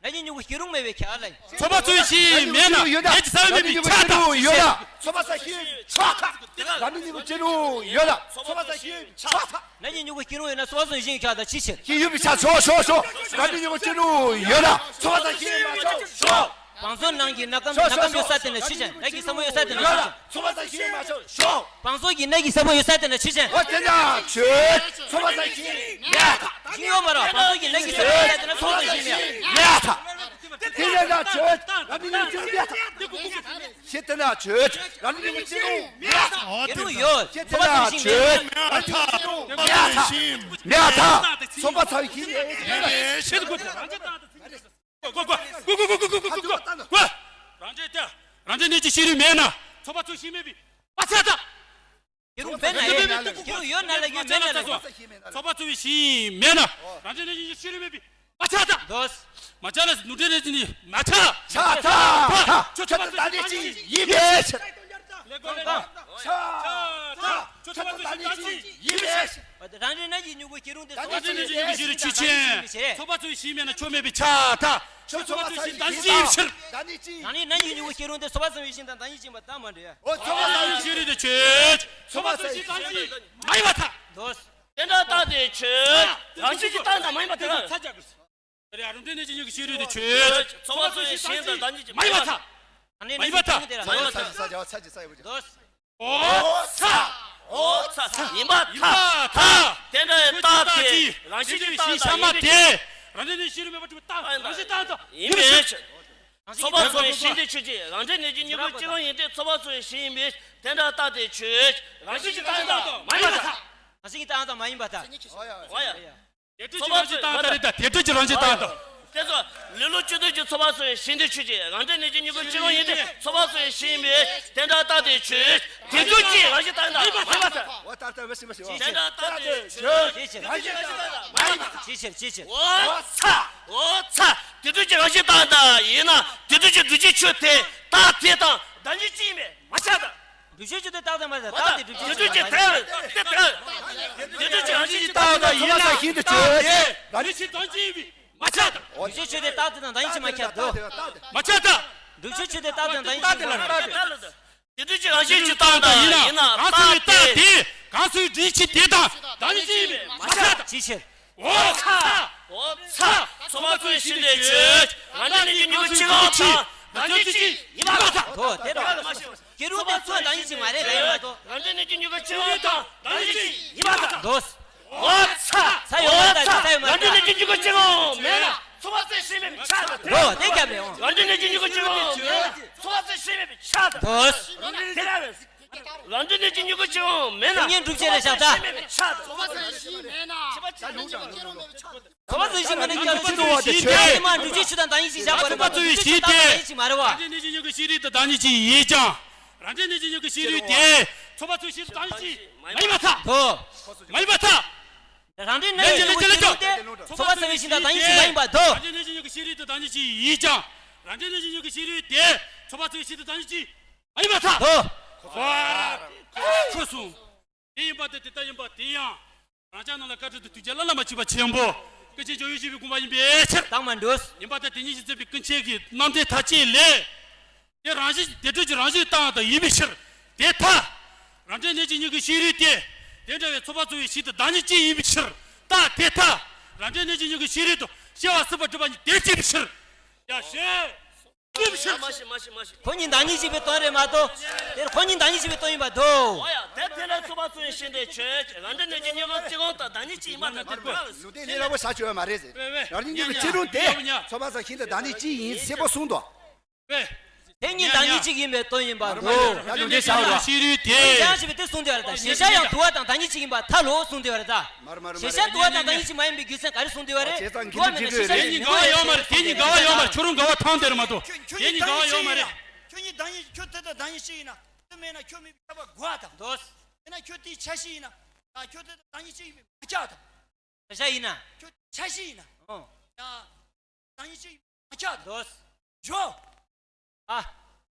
གནས་ཀྱི་མྱུ་གུ་སྐྱེ་རུང་མེད་པའི་ཁྱབ་པར་ཐལ། ཚོགས་པ་ཚུལ་བའི་ཞིང་མེད་ན་གནས་ཀྱི་ས་བོན་མེད་པའི་ཁྱབ་པར་ཐལ། ཡོད་ན། ཚོགས་པ་ཚུལ་བའི་ཞིང་ཁྱབ་པར་ཐལ། རང་འབྲས་གནས་ཀྱི་མྱུ་གུ་སྐྱེ་རུང་ཡོད་ན། ཚོགས་པ་ཚུལ་བའི་ཞིང་ཁྱབ་པར་ཐལ། གནས་ཀྱི་མྱུ་གུ་སྐྱེ་རུང་ཡོད་ན་ཚོགས་པ་ཚུལ་བའི་ཞིང་ཁྱབ་པར་ཐལ། ཅི་ཕྱིར། ཞིང་ཡོད་པའི་ཆ་ཆོག་ཆོག་ཆོག་རང་འབྲས་གནས་ཀྱི་མྱུ་གུ་སྐྱེ་རུང་ཡོད་ན། ཚོགས་པ་ཚུལ་བའི་ཞིང་མ་ཆོག་ཆོག་བང་མཛོད་ནང་གི་སྣ་ཁམས། ཆོག་ཆོག་སྣ་ཁམས་ཡོད་ས་དེ་ན་ཆོས་ཅན། ནགས་ཀྱི་ས་བོན་ཡོད་ས་དེ་ན་ཆོས་ཅན། ཚོགས་པ་ཚུལ་བའི་ཞིང་མ་ཆོག་ཆོག་བང་མཛོད་ཀྱི་ནགས་ཀྱི་ས་བོན་ཡོད་ས་དེ་ན་ཆོས་ཅན། འོ་དེ་ན་ཆོས། ཚོགས་པ་ཚུལ་བའི་ཞིང་མེད་ཐལ། ཞིང་ཡོད་མ་རེད། བང་མཛོད་ཀྱི་ནགས་ཀྱི་ས་བོན་ཡོད་ས་དེ་ན་ཚོགས་པ་ཚུལ་བའི་ཞིང་མེད་ཐལ། དེ་ན་ཆོས། རང་འབྲས་གནས་ཀྱི་མྱུ་གུ་སྐྱེ་རུང་མེད་ཐལ། ཞེས་དེ་ན་ཆོས། རང་འབྲས་གནས་ཀྱི་མྱུ་གུ་སྐྱེ་རུང་མེད་ཐལ། སྐྱེ་རུང་ཡོད། ཞེས་དེ་ཚོགས་པ་ན་ཚུལ་བའི་ཞིང་ཆོས། མེད་ཐལ། རང་འབྲས་གནས་ཀྱི་མྱུ་གུ་སྐྱེ་རུང་མེད་ཐལ། མེད་ཐལ། ཚོགས་པ་ཚུལ་བའི་ཞིང་མེད་ཐལ། གོ་གོ་གོ་གོ། རང་འབྲས་དེ། རང་འབྲས་གནས་ཀྱི་ཤེས་རིག་མེད་ན་ཚོགས་པ་ཚུལ་བའི་ཞིང་མེད་པའི་མ་ཚད་དང་། སྐྱེ་རུང་མེད་ན་ཡང་། སྐྱེ་རུང་ཡོད་ན་ལ་ཡོད་མེད་ན་ལ་ཡོད། ཚོགས་པ་ཚུལ་བའི་ཞིང་མེད་ན་རང་འབྲས་གནས་ཀྱི་ཤེས་རིག་མེད་པའི་མ་ཚད་དང་། འདོད། མ་ཚད་ལ་ནུ་འབྲས་གནས་ཀྱི་མ་ཚད། ཚད་ཚད་ཚད། ཁྱོད་ཚོགས་པ་ཚུལ་བའི་ཞིང་ཡིན་པའི་ཕྱིར། ལེགས་པོ་ལེགས་པོ། ཚད་ཚད་ཚད། ཁྱོད་ཚོགས་པ་ཚུལ་བའི་ཞིང་ཡིན་པའི་ཕྱིར། རང་འབྲས་གནས་ཀྱི་མྱུ་གུ་སྐྱེ་རུང་དེ། རང་འབྲས་གནས་ཀྱི་མྱུ་གུ་ཤེས་རིག་ཆོས་ཅན། ཚོགས་པ་ཚུལ་བའི་ཞིང་མེད་ན་ཆོས་མེད་པའི་ཆ་ད། ཁྱོད་ཚོགས་པ་ཚུལ་བའི་ཞིང་བདག་ཉིད་ཕྱིར། རང་འབྲས་གནས་ཀྱི་མྱུ་གུ་སྐྱེ་རུང་དེ་ཚོགས་པ་ཚུལ་བའི་ཞིང་དང་བདག་ཉིད་ཅིག་ཡིན་པ་ད་མ་འདྲ། འོ་ཚོགས་པ་ཚུལ་བའི་ཤེས་རིག་དེ་ཆོས། ཚོགས་པ་ཚུལ་བའི་ཞིང་བདག་ཉིད་མ་ཡིན་པར་ཐལ། འདོད། དེ་འདྲ་རྟགས་དེ་ཆོས། རང་བཞིན་གྱིས་རྟག་དང་མ་ཡིན་པར་ཐལ། ཚ་རྒྱག་དགོས། རང་འབྲས་གནས་ཀྱི་མྱུ་གུ་ཤེས་རིག་དེ་ཆོས། ཚོགས་པ་ཚུལ་བའི་ཞིང་དང་བདག་ཉིད་ཀྱིས་མ་ཡིན་པར་ཐལ། མ་ཡིན་པར་ཐལ། མ་ཡིན་པར་ཐལ། འདོད། འོ་ཚ། འོ་ཚ། ཡིན་པར་ཐལ། དེ་འདྲའི་རྟགས་དེ་རང་བཞིན་གྱིས་རྟག་དང་ཡིན་པའི་ཕྱིར། རང་འབྲས་གནས་ཤེས་རིག་མེད་པར་གྲུབ་པའི་རྟགས་རང་བཞིན་རྟག་དང་ཡིན་པའི་ཕྱིར། ཚོགས་པ་ཚུལ་བའི་ཞིང་དེ་ཆོས་ཅན། རང་འབྲས་གནས་ཀྱི་མྱུ་གུ་སྐྱེ་རུང་ཡིན་ཏེ། ཚོགས་པ་ཚུལ་བའི་ཞིང་ཡིན་པའི་དེ་འདྲའི་རྟགས་དེ་ཆོས། རང་བཞིན་གྱིས་རྟག་དང་མ་ཡིན་པར་ཐལ། རང་བཞིན་གྱིས་རྟག་དང་མ་ཡིན་པར་ཐལ། འོ་ཡ། དེ་འདྲ་ཅིག་རང་བཞིན་རྟག་དང་རེད་ད། དེ་འདྲ་ཅིག་རང་བཞིན་རྟག་དང་། དེ་ཚོ་ལེ་ལོ་བཅུ་བདུན་གྱི་ཚོགས་པ་ཚུལ་བའི་ཞིང་དེ་ཆོས་ཅན། རང་འབྲས་གནས་ཀྱི་མྱུ་གུ་སྐྱེ་རུང་ཡིན་ཏེ། ཚོགས་པ་ཚུལ་བའི་ཞིང་ཡིན་པས་དེ་འདྲའི་རྟགས་དེ་ཆོས། དེ་འདྲ་ཅིག་རང་བཞིན་རྟག་དང་མ་ཡིན་པར་ཐལ། འོ་ད་ལྟ་བས་ཤི་མ་ཤི་བ། དེ་འདྲའི་རྟགས་དེ་ཆོས། རང་བཞིན་རྟག་དང་མ་ཡིན་པར་ཐལ། ཅི་ཕྱིར་ཅི་ཕྱིར། འོ་ཚ། འོ་ཚ། དེ་འདྲ་ཅིག་རང་བཞིན་རྟག་དང་ཡིན་ན་དེ་ སྒྲུབ་བྱེད་སྒྲུབ་བྱེད་ཆོས་དེ་རྟགས་དེ་དང་བདག་ཉིད་གཅིག་ཡིན་པས་མ་ཁྱབ་དང་། སྒྲུབ་བྱེད་ཆོས་དེ་རྟགས་དང་མ་ཟེར། རྟགས་དེ་སྒྲུབ་བྱེད་ཆོས་དང་བདག་ཉིད་ཀྱི་རྟགས་དང་ཡིན་ན་རྟགས་དེ་སྒྲུབ་བྱེད་ཀྱི་རྟགས་དང་ཡིན་ན་རྟགས་དེ་སྒྲུབ་བྱེད་ཀྱི་རྟགས་དང་ཡིན་ན་རྟགས་དེ་བདག་ཉིད་ཀྱི་རྟགས་ཀྱི་རྟགས་དེ་དང་བདག་ཉིད་ཀྱི་མ་ཁྱབ་དང་། སྒྲུབ་བྱེད་ཆོས་དེ་རྟགས་དེ་དང་བདག་ཉིད་ཀྱི་མ་ཁྱབ་དོ། མ་ཁྱབ་དང་། སྒྲུབ་བྱེད་ཆོས་དེ་རྟགས་དེ་དང་བདག་ཉིད་ཀྱི་མ་ཁྱབ་དང་། དེ་དུས་ཀྱི་རང་བཞིན་གྱི་རྟགས་དང་ཡིན་ན་གང་ཟེར་བའི་རྟགས་དེ་གང་ཟེར་བའི་སྒྲུབ་བྱེད་དེ་དང་བདག་ཉིད་ཀྱི་མ་ཁྱབ་དང་། ཅིའི་ཕྱིར། འོ་ཚ། འོ་ཚ། ཚོགས་པ་ཚོའི་ཤེས་འདོད་ཆོས་རང་འབྲས་གནས་ཀྱི་མྱུ་གུ་སྤྱི་དངོས་དང་བདག་ཉིད་གཅིག་ཡིན་པ་དང་། དོ་དེ་དང་། སྐྱེ་རུང་དེ་ཚོ་བདག་ཉིད་གཅིག་མ་རེད་ལ་ཡིན་མ་དོ། རང་འབྲས་གནས་ཀྱི་མྱུ་གུ་སྤྱི་དངོས་དང་བདག་ཉིད་གཅིག་ཡིན་པ་དང་། དོ། འོ་ཚ། ཚ་ཡོང་བ་དང་ཚ་ཡོང་མ་རང་འབྲས་གནས་ཀྱི་མྱུ་གུ་སྤྱི་དངོས་མེད་ན་ཚོགས་པ་ཚོའི་ཤེས་མེད་པའི་ཆ་དང་། དོ་དེ་རྒྱབ་ནས་འོང་། རང་འབྲས་གནས་ཀྱི་མྱུ་གུ་སྤྱི་དངོས་མེད་ན་ཚོགས་པ་ཚོའི་ཤེས་མེད་པའི་ཆ་དང་། དོ། དེ་ལ་རེད། རང་འབྲས་གནས་ཀྱི་མྱུ་གུ་སྤྱི་དངོས་མེད་ན། དེ་ཉིད་སྒྲུབ་བྱེད་ལ་བཞག་ད། ཚོགས་པ་ཚོའི་གཞི་མེད་ན། ཚོགས་པ་ཚོའི་གཞི་མེད་ན་སྐྱབས་སུ་མཆི་བ་དེ་ཆོས་ཉིད་མ་སྒྲུབ་བྱེད་ཆོས་དང་བདག་ཉིད་ཀྱིས་བཞག་པ་རེད། ཚོགས་པ་ཚོའི་གཞི་དེ་བདག་ཉིད་ཀྱིས་མ་རེད་བ། རང་འབྲས་གནས་ཀྱི་མྱུ་གུ་ཤེས་རིག་ཏུ་བདག་ཉིད་ཀྱིས་ཡིན་ཀྱང་། རང་འབྲས་གནས་ཀྱི་མྱུ་གུ་ཤེས་རིག་དེ་ཚོགས་པ་ཚོའི་ཤེས་རིག་བདག་ཉིད་ཀྱིས་མ་ཡིན་པར་ཐལ། དོ། མ་ཡིན་པར་ཐལ། རང་འབྲས་གནས་ཀྱི་མྱུ་གུ་ཤེས་རིག་དེ་ཚོགས་པ་ཚོའི་ཤེས་རིག་དང་བདག་ཉིད་ཀྱིས་མ་ཡིན་པ་དོ། རང་འབྲས་གནས་ཀྱི་མྱུ་གུ་ཤེས་རིག་ཏུ་བདག་ཉིད་ཀྱིས་ཡིན་ཀྱང་། རང་འབྲས་གནས་ཀྱི་མྱུ་གུ་ཤེས་རིག་དེ་ཚོགས་པ་ཚོའི་ཤེས་རིག་དང་བདག་ཉིད་ཀྱིས་མ་ཡིན་པར་ཐལ། དོ། ཁོ་གསུངས། དེ་ཡིན་པ་དེ་དེ་ལྟ་ཡིན་པ་དེ་ཡང་། རང་ཅག་རྣམས་ལ་བཀའ་དྲིན་དང་ཐུགས་རྗེ་བླ་ན་མ་མཆིས་པ་ཆེན་པོ། ཀུན་མཁྱེན་ཇོ་བོའི་བཞེད་པའི་དགོངས་པ་ཡིན་པའི་ཕྱིར། དང་མ་འགྲོས། ཡིན་པ་དེ་དེ་ཉིད་ཀྱིས་མཛད་པའི་ཀུན་མཁྱེན་གྱི་རྣམ་འགྲེལ་མཐའ་དཔྱད་ལས། དེ་རང་བཞིན་བདེན་གྲུབ་ཀྱི་རང་བཞིན་བཏང་བ་དང་ཡིན་པའི་ཕྱིར། དེ་ཐལ། རང་འབྲས་གནས་ཀྱི་མྱུ་གུ་ཤེས་རིག་དེ། དེ་འདྲ་བའི་ཚོགས་པ་ཚོ་ཡི་ཤེས་དང་བདག་ཉིད་གཅིག་ཡིན་པའི་ཕྱིར། རྟགས་དེ་ཐལ། རང་འབྲས་གནས་ཀྱི་མྱུ་གུ་ཤེས་རིག་དང་ཤེས་པ་སྲིད་པ་སྒྲུབ་པ་གཉིས་དེ་གཅིག་པའི་ཕྱིར། ཡ་ཤེས། གཅིག་པའི་ཕྱིར། མ་ཤེས་མ་ཤེས་མ་ཤེས། ཁོ་གཉིས་བདག་ཉིད་གཅིག་པའི་དོན་རེད་མ་གཏོགས། དེར་ཁོ་གཉིས་བདག་ཉིད་གཅིག་པའི་དོན་ཡིན་པ་དོ། འོ་ཡ་དེ་དེ་ལ་ཚོགས་པ་ཚོ་ཡི་ཤེས་འདོད་ཆོས་རང་འབྲས་གནས་ཀྱི་མྱུ་གུ་སྤྱི་དངོས་དང་བདག་ཉིད་གཅིག་ཡིན་པ་དང་དེ་འདྲ་བ། ལུང་བསྟན་ལས་སླ་པོ་ཟ་བཅོས་མ་རེད་ཟེར། རང་ཉིད་མྱུ་གུ་སྤྱི་དངོས་དེ་ཚོགས་པ་ཚོ་ཤིན་ཏུ་བདག་ཉིད་གཅིག་ཡིན་གསལ་པོ་གསུངས་འདུག། དེ་གཉིས་བདག་ཉིད་གཅིག་ཡིན་པའི་དོན་ཡིན་པ་འདུག། ཡ་ལུང་འདྲེན་བྱ་བ་རེད། ཤེས་རིག་དེ། ཡང་ཞེས་པའི་དེ་གསུངས་ཏེ་བ་རེད་ད། གཞལ་བྱ་ཡང་དུ་བ་དང་བདག་ཉིད་གཅིག་ཡིན་པར་ཐལ་ལོ་གསུངས་ཏེ་བ་རེད་ད། མ་རེད་མ་རེད་མ་གཞལ་བྱ་དུ་བ་དང་བདག་ཉིད་གཅིག་མ་ཡིན་པའི་རྒྱུ་མཚན་ག་རེ་གསུངས་ཏེ་བ་རེད། བྱས་ཙང་དུ་བ་མེད་ན་གཞལ་བྱ་ཡང་དེ་གཉིས་འགལ་བ་ཡོད་མ་རེད། དེ་གཉིས་འགལ་བ་ཡོད་མ་རེད། ཁྱོད་རང་འགལ་བ་ཐང་དེ་རེད་མ་གཏོགས། དེ་གཉིས་འགལ་བ་ཡོད་མ་རེད། ཁྱོད་གཉིས་བདག་ཉིད་ཁྱོད་དེ་དང་བདག་ཉིད་གཅིག་ཡིན་ན། དེ་མེད་ན་ཁྱོད་མེད་པའི་ཁྱབ་པ་དགོས་པ་དང་། དོ། མེད་ན་ཁྱོད་དེའི་ཆ་ཤས་ཡིན་ན། ཁྱོད་དེ་དང་བདག་ཉིད་གཅིག་ཡིན་པའི་མ་ཁྱབ་པ་དང་། ཆ་ཤས་ཡིན་ན། ཁྱོད་ཆ་ཤས་ཡིན་ན། ཨོ། ཡང་། བདག་ཉིད་གཅིག་ཡིན་པའི་མ་ཁྱབ་པ་དང་། དོ། ཞོ། ཨ།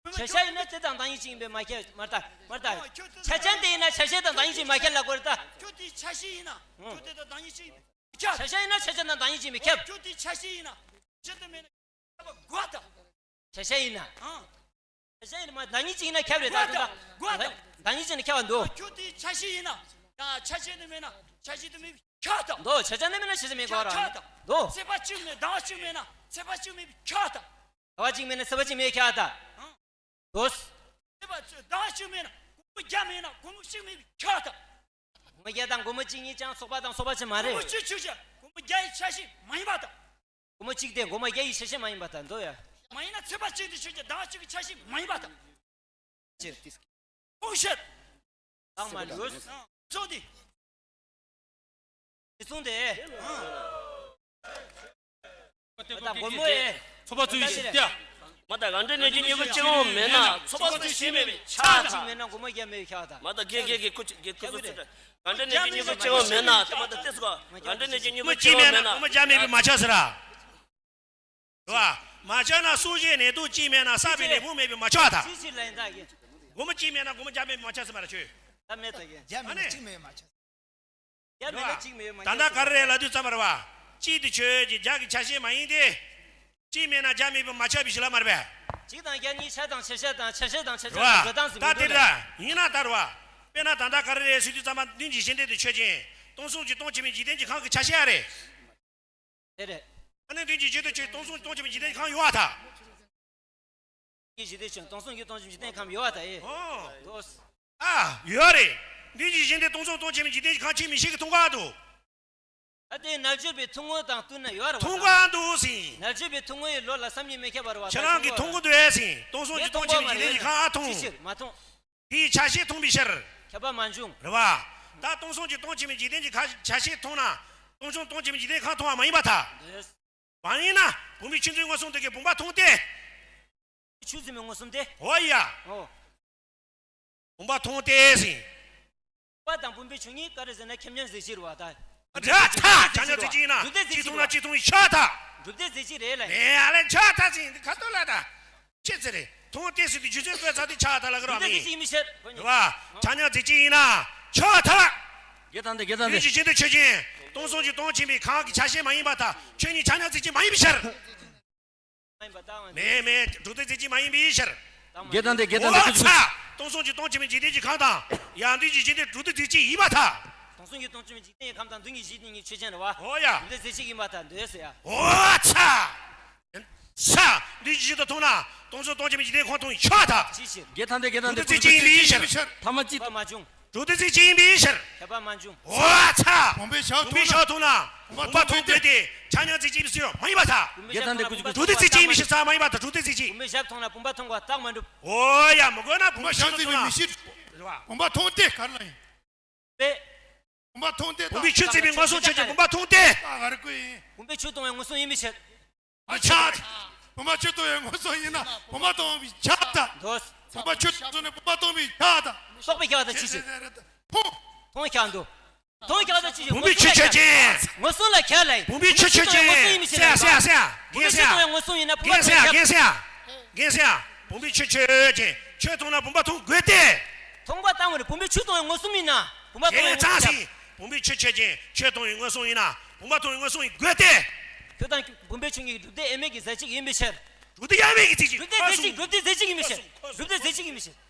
ཆ་ཤས་ཡིན་ན་དེ་དང་བདག་ཉིད་གཅིག་ཡིན་པའི་མ་ཁྱབ་མ་རེད་ད། མ་རེད་ད། ཆ་ཅན་དེ་ཡིན་ན་ཆ་ཤས་དང་བདག་ཉིད་གཅིག་མ་ཁྱབ་ལབ་དགོས་རེད་ད། ཁྱོད་དེའི་ཆ་ཤས་ཡིན་ན། ཁྱོད་དེ་དང་བདག་ཉིད་གཅིག་ཡིན་པའི་མ་ཁྱབ། ཆ་ཤས་ཡིན་ན་ཆ་ཅན་དང་བདག་ཉིད་གཅིག་ཡིན་པའི་ཁྱབ། ཁྱོད་དེའི་ཆ་ཤས་ཡིན་ན། ཆ་ཅན་དེ་མེད་ན་ཁྱབ་པ་དགོས་ད། ཆ་ཤས་ཡིན་ན། ཨང་། ཆ་ཤས་ཡིན་ན་མ་བདག་ཉིད་གཅིག་ཡིན་ན་ཁྱབ་རེད་ད། དགོས་ད། དགོས་ད། བདག་ཉིད་གཅིག་ཡིན་ན་ཁྱབ་པ་འདུག། ཁྱོད་དེའི་ཆ་ཤས་ཡིན་ན། ཡང་ཆ་ཤས་དེ་མེད་ན་ཆ་ཤས་དེ་མེད་པའི་ཁྱབ་ད། འདུག། ཆ་ཅན་དེ་མེད་ན་ཆ་ཅན་མེད་དགོས་ར། ཁྱབ་ད། འདུག། སྲིད་པ་གཅིག་མེད་སྡང་བ་གཅིག་མེད་ན་སྲིད་པ་གཅིག་མེད་པའི་ཁྱབ་ད། བདག་གཅིག་མེད་ན་སྲིད་པ་གཅིག་མེད་ཁྱབ་ད། ཨང་། དོ། སྲིད་པ་ཚོས་བདག་གཅིག་མེད་ན་སྒོར་མོ་བརྒྱ་མེད་ན་སྒོར་མོ་གཅིག་མེད་པའི་ཁྱབ་ད། སྒོར་མོ་བརྒྱ་དང་སྒོར་མོ་གཅིག་གཉིས་ཀྱང་ཚོགས་པ་དང་ཚོགས་པ་ཆེ་མ་རེད། སྒོར་མོ་གཅིག་ཆོས་ཅན། སྒོར་མོ་བརྒྱ་ཡི་ཆ་ཤས་མ་ཡིན་པ་དང་། སྒོར་མོ་གཅིག་དེ་སྒོར་མོ་བརྒྱ་ཡི་ཆ་ཤས་མ་ཡིན་པ་དང་འདོད་ཡ། མ་ཡིན་ན་ཚོད་པ་གཅིག་དེ་ཆོས་ཅན་བདག་གཅིག་གི་ཆ་ཤས་མ་ཡིན་པ་དང་། ཅེས། ཁུངས་བཤད། ལྷག་མ་ལུས། ཚོགས་འདི། དེ་མཚུངས་ཏེ། ད་སྒོར་མོ་ཨེ། ཚོགས་པ་ཚོ་ཡི་ཤི་སྟེ། མ་ད་རང་འབྲས་གནས་ཀྱི་མྱུ་གུ་སྤྱི་དངོས་མེད་ན་ཚོགས་པ་ཚོ་ཤི་མེད་པའི་ཆ་དང་། གཅིག་མེད་ན་སྒོར་མོ་བརྒྱ་མེད་ཁྱག་དང་། མ་ད་གེ་གེ་གེ་ཁུ་གེ་ཁུ་ཚོ་ཚོ་རང་འབྲས་གནས་ཀྱི་མྱུ་གུ་སྤྱི་དངོས་མེད་ན་ད་མ་ད་ཏེ་སུ་ག་རང་འབྲས་གནས་ཀྱི་མྱུ་གུ་སྤྱི་དངོས་མེད་ན། སྒོར་མོ་བརྒྱ་མེད་པའི་མ་ཆགས་ཟེར་ར། རེད་བ། མ་ཆགས་ན་སྲོག་གཅོད་ནད་གདོན་གཅིག་མེད་ན་བསགས་པའི་ལས་ཕུང་མེད་པའི་མ་ཆགས་ད། ཅི་ཞིག་ལ་ཡིན་ད་གི། སྒོར་མོ་གཅིག་མེད་ན་སྒོར་མོ་བརྒྱ་མེད་པའི་མ་ཆགས་ཟེར་མ་ར་ཁྱོད། ད་མེད་ད་གི། བརྒྱ་མེད་ན་གཅིག་མེད་པའི་མ་ཆགས། བརྒྱ་མེད་ན་གཅིག་མེད་པའི་མ་ད་ཆགས། ད་ག་རེ་རེད་ལབ་དུས་ཙམ་པ་རེད་བ། གཅིག་དེ་ཆོས་ཀྱི་བརྒྱ་གི་ཆ་ཤས་མ་ཡིན་ཏེ། གཅིག་མེད་ན་བརྒྱ་མེད་པའི་མ་ཆགས་པའི་ཞིག་ལ་མ་རེད་པས། གཅིག་དང་བརྒྱ་གཉིས་ཆ་དང་ཆ་ཤས་དང་ཆ་ཤས་དང་ཆ་ཤས་རེད་བ། དང་འགྲོ་སྟངས་ཟིན་ད་མི་དེ་འདུག་རེད་ད། ཡིན་ན་ད་རེད་བ། དཔེར་ན་ད་ལྟ་ག་རེ་རེད་ཟེར་དུས་ཙམ་པ་དོན་གྱི་གཞི་འདི་དེ་ཆོས་ཅན། སྟོང་གསུམ་གྱི་སྟོང་ཆེན་པོའི་འཇིག་རྟེན་གྱི་ཁམས་ཀྱི་ཆ་ཤས་ཨ་རེད། དེ་རེད། ཨ་ནི་དོན་གྱི་གཞི་དེ་ཆོས་སྟོང་གསུམ་སྟོང་ཆེན་པོའི་འཇིག་རྟེན་གྱི་ཁམས་ཡོད་བ་ད། གཞི་དེ་ཆོས་སྟོང་གསུམ་གྱི་སྟོང་ཆེན་པོའི་འཇིག་རྟེན་ཁམས་ཡོད་བ་ད་ཨེ། ཨོ། དོ། ཨ། ཡོད་རེད། དོན་གྱི་གཞི་འདི་སྟོང་གསུམ་སྟོང་ཆེན་པོའི་འཇིག་རྟེན་གྱི་ཁམས་ཁྱེད་མི་ཤེས་གི་མཐོང་ག་འདུག། ཨ་དེ་རྣལ་འབྱོར་པའི་ཐུང་ངུ་དང་བསྟུན་ན་ཡོད་རེད་བ། མཐོང་ག་འདུག་ཟིན། རྣལ་འབྱོར་པའི་ཐུང་ངུ་ཡི་ལོ་ལ་བསམ་གྱིས་མི་ཁྱབ་པ་རེད་བ། ཁྱེད་རང་གི་མཐོང་གི་འདུག་ཨེ་ཟིན། སྟོང་གསུམ་གྱི་སྟོང་ཆེན་པོའི་འཇིག་རྟེན་གྱི་ཁམས་ཨ་མཐོང་། ཅི་ཕྱིར་མ་མཐོང་། དེའི་ཆ་ཤས་མཐོང་བའི་ཕྱིར། ཁྱབ་པ་མ་བྱུང་། རེད་བ། ད་སྟོང་གསུམ་གྱི་སྟོང་ཆེན་པོའི་འཇིག་རྟེན་གྱི་ཁ་ཆ་ཤས་མཐོང་ན། སྟོང་གསུམ་སྟོང་ཆེན་པོའི་འཇིག་རྟེན་གྱི་ཁམས་མཐོང་བ་མ་ཡིན་པར་ཐལ། ལེགས། མ་ཡིན་ན་བུམ་པའི་ཆུ་འཛིན་མངོན་སུམ་དེ་གའི་བུམ་པ་མཐོང་སྟེ། ཆུ་འཛིན་མའི་མངོན་སུམ་དེ། འོ་ཡ། ཨོ། བུམ་པ་མཐོང་སྟེ་ཟིན། བུམ་པ་དང་བུམ་པའི་ཆོས་ཉིད་ག་རེ་ཟེར་ན་ཁྱབ་མཉམ་གཟིགས་ཕྱིར་བ་ད། རེད་ད། ཁྱབ་མཉམ་གཟིགས་ཕྱིར་ཡིན་ན། གཅིག་མཐོང་ན་གཅིག་མཐོང་ཡིན་ཆོག་ད། གྲུབ་བདེ་གཟིགས་ཕྱིར་རེད་ལ། ལེ་ཡ་ལེ་ཆོག་ད་ཟིན་ཁ་ཏོ་ལ་ད། ཏེ་ཟེར་རེད། མཐོང་སྟེ་ཟེར་དུས་རྒྱུ་མཚན་བཀོད་ཚར་དུས་ཆགས་ད་ལ་གི་ར་མི་རེད་བ། ཆ་མཉམ་རྫས་གཅིག་ཡིན་ན་ཆགས་ཐལ། དགེ་དང་དེ་དགེ་དང་དེ་ལུས་ཀྱི་སྤྱི་དོན་ཆོས་ཅན། སྟོང་གསུམ་གྱི་སྟོང་ཆེན་པོའི་གང་གི་ཆ་ཤས་མ་ཡིན་པར་ཐལ། ཆོས་ཉིད་ཆ་མཉམ་རྫས་གཅིག་མ་ཡིན་པའི་ཕྱིར། མེད་མེད་གྲུབ་མཐའི་རྫས་གཅིག་མ་ཡིན་པའི་ཕྱིར། དགེ་དང་དེ་དགེ་དང་དེ། འོ་ཚ། སྟོང་གསུམ་གྱི་སྟོང་ཆེན་པོའི་འཇིག་རྟེན་གྱི་གང་དང་། ཡང་དུས་ཀྱི་འཇིག་རྟེན་གྲུབ་མཐའི་རྫས་གཅིག་ཡིན་པར་ཐལ། སྟོང་གསུམ་གྱི་སྟོང་ཆེན་པོའི་འཇིག་རྟེན་གྱི་ཁམས་དང་མདུན་གྱི་འཇིག་རྟེན་གྱི་ཆོས་ཅན་རེད་བ། འོ་ཡ། གྲུབ་མཐའི་རྫས་གཅིག་ཡིན་པར་ཐལ་འདོད་ཟེར་ཡ། འོ་ཚ། ས། དུས་ཀྱི་སྤྱི་དོན་མཐོང་ན་སྟོང་གསུམ་སྟོང་ཆེན་པོའི་འཇིག་རྟེན་ཁོང་མཐོང་ཡིན་ཆོག་ད། ཅི་ཕྱིར། དགེ་དང་དེ་དགེ་དང་དེ། གྲུབ་མཐའི་རྫས་གཅིག་ཡིན་པའི་ཕྱིར། ཐ་མ་ཅི། ཁྱབ་པ་མ་བྱུང་། གྲུབ་མཐའི་རྫས་གཅིག་ཡིན་པའི་ཕྱིར། ཁྱབ་པ་མ་བྱུང་། འོ་ཚ། བུམ་པའི་ཕྱོགས་མཐོང་ན། བུམ་པ་མཐོང་དགོས་ཏེ་ཆ་མཉམ་རྫས་གཅིག་ཡིན་པའི་ཕྱིར་མ་ཡིན་པར་ཐལ། དགེ་དང་དེ་ཀུ་ཅི་ཀུ་ཅི། གྲུབ་མཐའི་རྫས་གཅིག་ཡིན་པའི་ཕྱིར་ཚ་མ་ཡིན་པར་ཐལ། གྲུབ་མཐའི་རྫས་གཅིག་བུམ་པའི་ཞབས་མཐོང་ན་བུམ་པ་མཐོང་བ་རྟགས་མ་གྲུབ། འོ་ཡ། མི་དགོས་ན་བུམ་པའི་ཕྱོགས་མཐོང་ན། བུམ་པ་མཐོང་སྟེ་ག་རེ་ལ་ཡིན། པས། བུམ་པ་མཐོང་སྟེ། བུམ་པའི་ཆོས་བརྩད་པའི་མངོན་སུམ་ཆོས་ཅན། བུམ་པ་མཐོང་སྟེ། ད་ག་རེ་ཀུན་ཡིན། བུམ་པའི་ཆོས་མཐོང་བའི་མངོན་སུམ་ཡིན་པའི་ཕྱིར། ཨ་ཆ། བུམ་པ་ཆོས་མཐོང་བའི་མངོན་སུམ་ཡིན་ན་བུམ་པ་མཐོང་བའི་ཆ་ད། འདོད། བུམ་པ་ཆོས་མཐོང་ནས་བུམ་པ་མཐོང་བའི་ཆ་ད། རྟོག་པའི་ཁྱབ་པ་དང་ཕྱིར་ཕྱིར། མཐོང་། མཐོང་ཁྱབ་འདུག་མཐོང་ཁྱབ་དང་ཕྱིར་ཕྱིར། བུམ་པའི་ཆོས་ཆོས་ཅན། མངོན་སུམ་ལ་ཁྱབ་ལ་ཡིན། བུམ་པའི་ཆོས་ཆོས་ཅན། མངོན་སུམ་ཡིན་མི་ཕྱིར། སེ་ཡ་སེ་ཡ་སེ་ཡ། བུམ་པའི་ཆོས་མཐོང་བའི་མངོན་སུམ་ཡིན་ན་བུམ་པ་མཐོང་ཁྱབ། རྒན་སེ་ཡ། རྒན་སེ་ཡ། བུམ་པའི་ཆོས་ཆོས་ཅན། ཆོས་མཐོང་ན་བུམ་པ་མཐོང་དགོས་ཏེ། མཐོང་བ་བཏང་བ་ནི་བུམ་པའི་ཆོས་མཐོང་བའི་མངོན་སུམ་ཡིན་ན་བུམ་པ་མཐོང་བའི་མངོན་སུམ་ཡིན། བུམ་པའི་ཆོས་ཆོས་ཅན། ཆོས་མཐོང་བའི་མངོན་སུམ་ཡིན་ན་བུམ་པ་མཐོང་བའི་མངོན་སུམ་ཡིན་དགོས་ཏེ། ཁྱོད་དང་བུམ་པའི་ཆོས་གཉིས་ཀྱི་གྲུབ་མཐའི་དབྱེར་མེད་ཀྱི་རྫས་གཅིག་ཡིན་པའི་ཕྱིར། གྲུབ་མཐའི་དབྱེར་མེད་ཀྱི་རྫས་གཅིག་གྲུབ་མཐའི་རྫས་གཅིག་ཡིན་པའི་ཕྱིར། གྲུབ་མཐའི་རྫས་གཅིག་ཡིན་པའི་ཕྱིར།